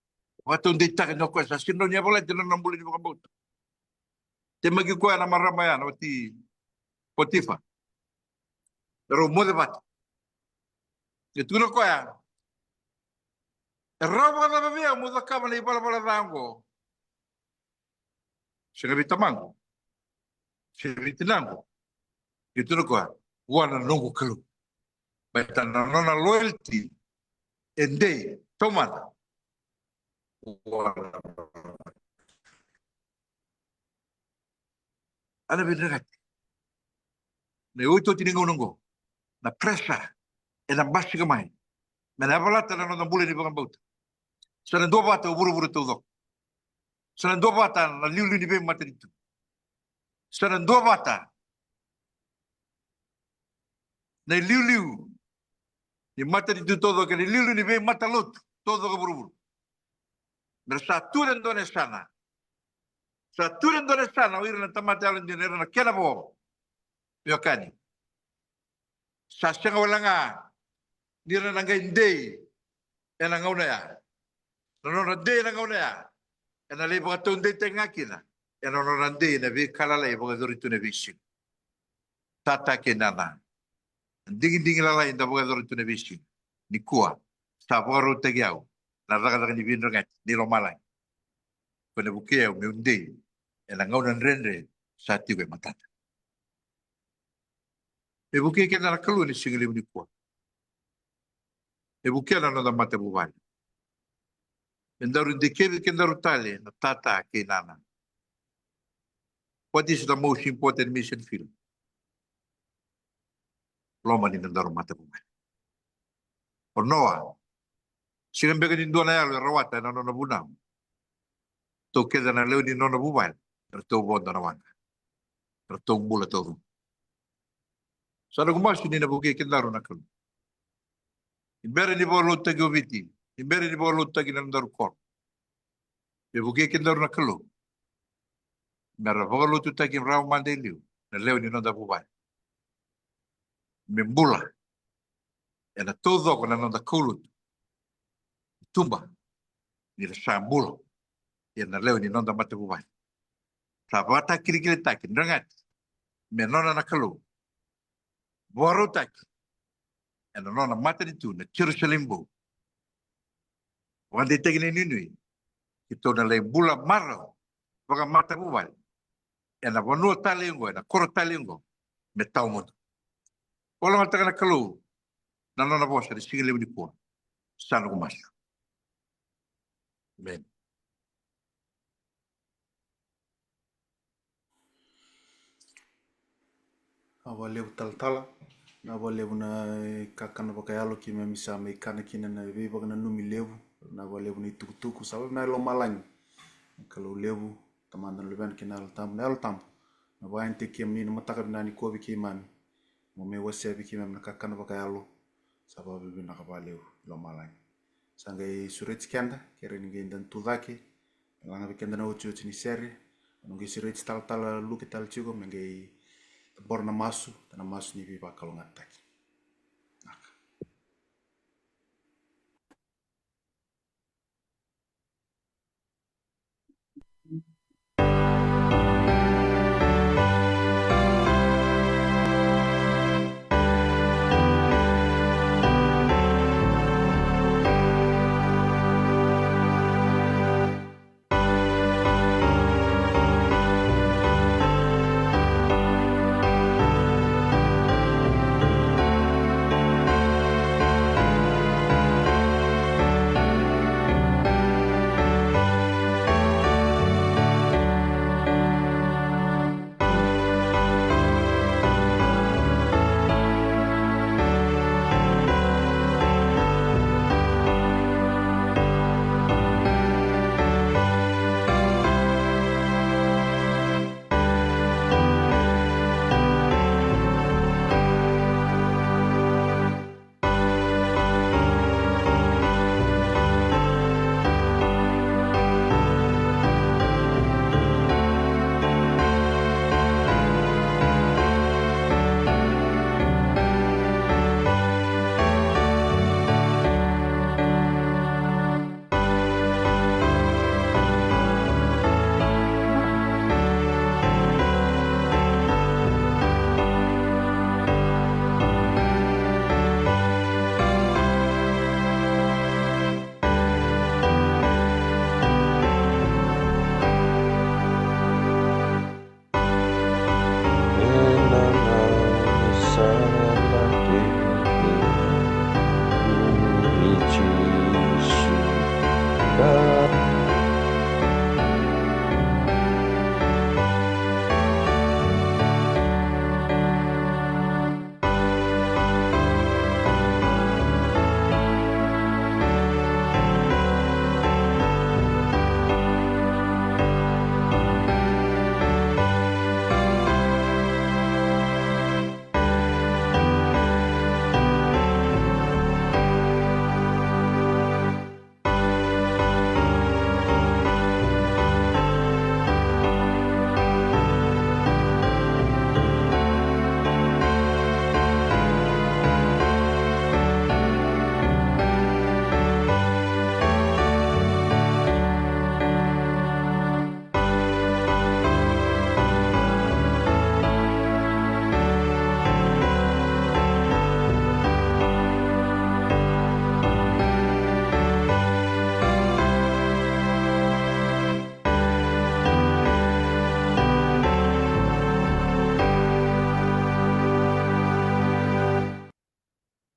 Vakataudeitaka ni o koya sa sega ni yavalati na nona bula ni vakabauta. Temaki koya na marama ya, na wati Potifa. Rau moce vata. E tukuna o koya, e rawa vakacava vei au meu cakava na ivalavala ca oqo? Sega vei tamaqu, sega vei tinaqu. E tukuna o koya, vua na noqu Kalou. Baleta na nona loyalty e dei taumada vua na Ana veidregati. Na iotioti ni gauna oqo, na pressure ena basika mai me na yavalata na noda bula ni vakabauta. Sa na duavata o vuravura taucoko. Sa na duavata na liuliu ni veimatanitu. Sa na duavata na iliuliu ni matanitu taucoko, na iliuliu ni veimatalotu taucoko e vuravura. Me ra sa tu ena dua na yasana. Sa tu ena dua na yasana o ira na tamata yalodina, ira na kena vo. Veiwekani, sa sega wale ga ni ra na qai dei ena gauna ya. Na nodra dei ena gauna ya ena lai vakataudeitaki ga kina ena nodra dei ena veika lalai e vakayacori tu ena veisiga. Tata kei nana, na digidigi lalai eda vakayacora tu ena veisiga nikua sa vakarautaki au na cakacaka ni veidregati ni lomalagi. Ko na vukei au meu dei ena gauna dredre sa tiko e matata. E vukei keda na Kalou ena siga levu nikua. E vukea na noda matavuvale. Me daru dikevi kedaru tale na tata kei nana. What is the most important mission field? Loma ni nodaru matavuvale. O Noa, sega beka ni dua na yalo e rawata ena nona vunau. Ratou kece na lewe ni nona vuvale eratou vodo na waqa. Eratou bula taucoko. Sa noqu masu ni na vukei kedaru na Kalou. Ni bera ni vakalotutaki o Viti, ni bera ni vakalotutaki na nodaru koro, me vukei kedaru na Kalou me ra vakalotutaki rawa mada e liu na lewe ni noda vuvale, me bula ena taucoko na noda kaulotu. Tuba ni ra sa bula. Ia na lewe ni noda matavuvale sa vakatakilakilataki, dregati me nona na Kalou, vakarautaki ena nona matanitu na Jerusalemi Vou. Vakadeitaki na inuinui, keitou na lai bula marau vakamatavuvale ena vanua talei oqo, ena koro talei oqo, me tawamudu. Vakalougatataka na Kalou na nona vosa ena siga levu nikua. Sa noqu masu. Amen. Vinaka vakalevu talatala. Vinaka vakalevu na, e, kakana vakayalo keimami sa mai kana kina na veivakananumi levu. Vinaka vakalevu na itukutuku sa vakavinaka e lomalagi. Na Kalou levu, Tamada, na Luvena kei na Yalo Tabu, na Yalo Tabu. Na vakayagataki kemuni na mataka vinaka nikua vei keimami. Mo mai wasea vei keimami na kakana vakayalo. Sa vakavinavinaka vakalevu e lomalagi. Sa qai sureti keda, kere ni qai da tu cake. Me laga vei keda na otioti ni sere. Au na qai sureti talatala Luke tale tiko me qai cabora na masu, na masu ni veivakalougatataki. Vinaka.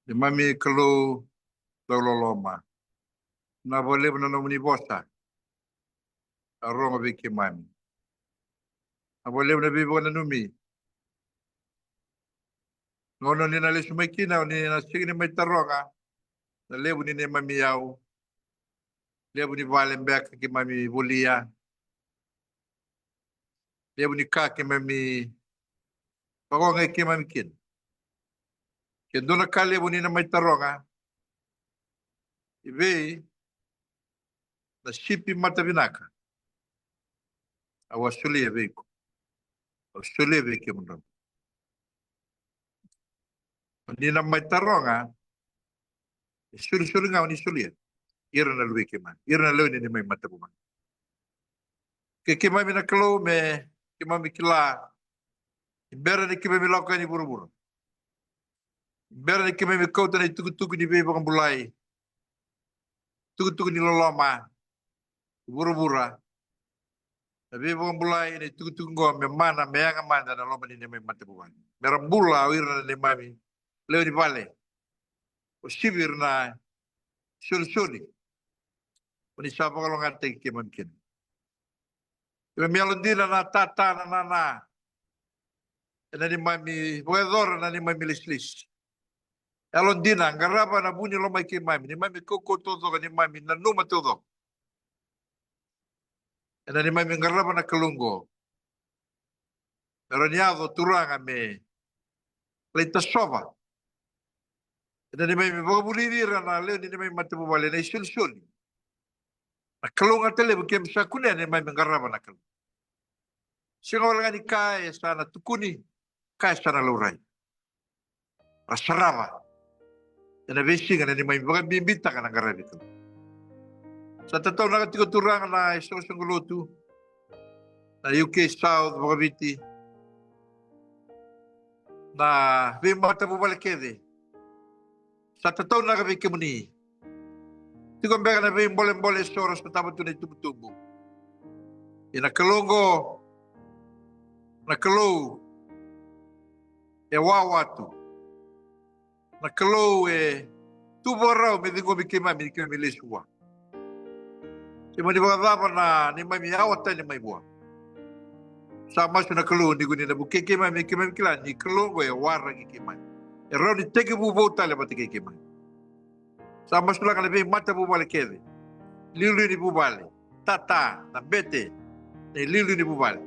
Neimami Kalou dauloloma, vinaka vakalevu na nomuni vosa a rogo vei keimami. Vinaka vakalevu na veivakananumi. Gauna ni na lesu mai kina, ni na sega ni mai taroga na levu ni neimami iyau, levu ni vale beka keimami volia, levu ni ka keimami vakaogai keimami kina. Ke dua na ka levu ni na mai taroga, i vei na sipi mata vinaka? Au a solia vei iko. Au solia vei kemudrau. Ni na mai taroga, e solisoli ga o ni solia. Ira na luvei keimami, ira na lewe ni neimami matavuvale. Ke keimami na Kalou, me keimami kila ni bera ni keimami lako yani vuravura, ni bera ni keimami kauta na itukutuku ni veivakabulai, tukutuku ni loloma, vuravura, na veivakabulai, na itukutuku oqo me mana, me yaga mada na loma ni neimami matavuvale. Me ra bula o ira na neimami lewe ni vale, o sivi ira na solisoli o ni sa vakalougatataki keimami kina. Keimami yalodina na tata, na nana, ena neimami vakayacora na neimami lesilesi. Yalodina, qarava na vu ni lomai keimami, neimami kaukaua taucoko, neimami nanuma taucoko. Ena neimami qarava na Kalou oqo, me rawa ni yaco, Turaga, me lai tasova. Ena neimami vakavulici ira na lewe ni neimami matavuvale na isolisoli, na kalougata levu keimami sa kunea, neimami qarava na Kalou. Sega wale ga ni ka e sa na tukuni, ka e sa na laurai. Ra sarava ena veisiga na neimami vakabibitaka na qaravi Kalou. Sa tataunaka tiko, Turaga, na isoqosoqo lotu na U K South vakaviti, na veimatavuvale kece. Sa tataunaka vei kemuni. Tiko beka na veibolebole eso ra sotava tu na itubutubu. Ia na Kalou oqo, na Kalou e wawa tu, na Kalou e tu vakarau me ciqomi keimami ni keimami lesu vua. Se mani vakacava na neimami yawa tani mai vua, sa masu na Kalou ni ko ni na vukei keimami, keimami kila ni Kalou oqo e waraki keimami, e rawa ni tekivu vou tale vata kei keimami. Sa masulaka na veimatavuvale kece, liuliu ni vuvale, tata, na bete, na iliuliu ni vuvale.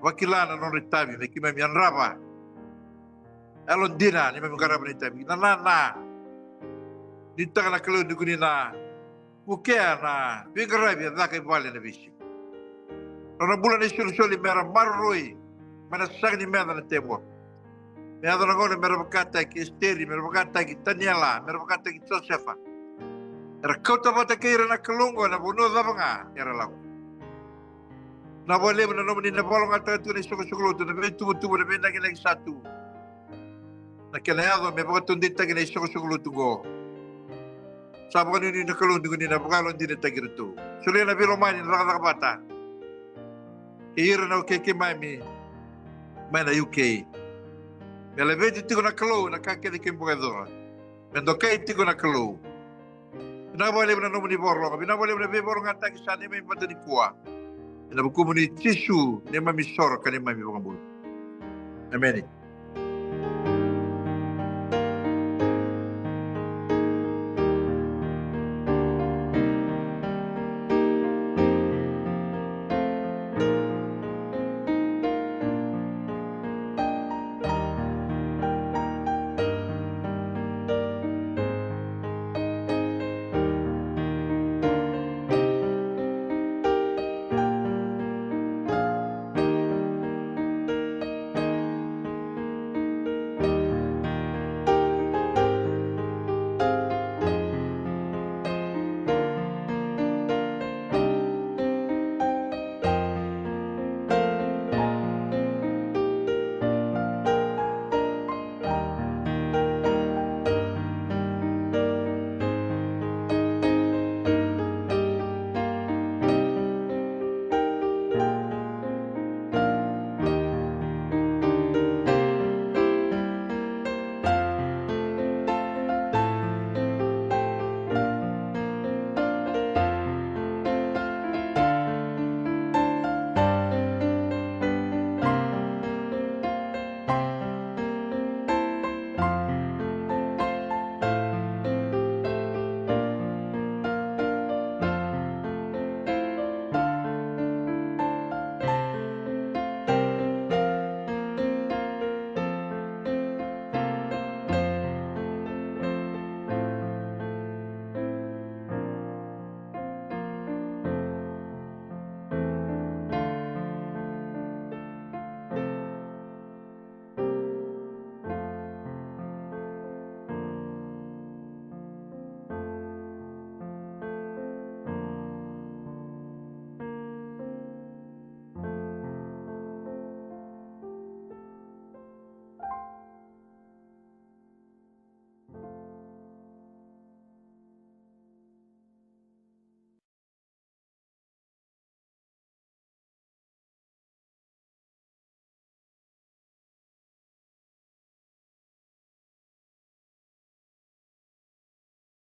Vakila na nodra itavi me keimami yadrava. Yalodina neimami qarava na itavi, na nana. Nuitaka na Kalou ni ko ni na vukea na veiqaravi e caka i vale ena veisiga. Nodra bula na isolisoli me ra maroroi mai na sasaga ni meca na tevoro. Me yaco na gauna me ra vakataki Esiteri, me ra vakataki Taniela, me ra vakataki Josefa. Era kauta vata kei ira na Kalou oqo ena vanua cava ga era lako. Vinaka vakalevu na nomuni na vakalougatataka tiko na isoqosoqo lotu, na veituvatuva, na veinakinaki sa tu. Na kena yaco me vakataudeitaki na isoqosoqo lotu oqo. Sa vakanuinui na Kalou ni ko ni na vakayalodinataki iratou. Solia na veilomani, na cakacaka vata kei ira na wekei keimami mai na U K. Me laveti tiko na Kalou na ka kece keimami vakayacora. Me dokai tiko na Kalou. Vinaka vakalevu na nomuni vakarorogo, vinaka vakalevu na veivakalougatataki sa neimami vata nikua. Ena vukumuni Jisu, neimami isoro ka neimami iVakabula. Emeni.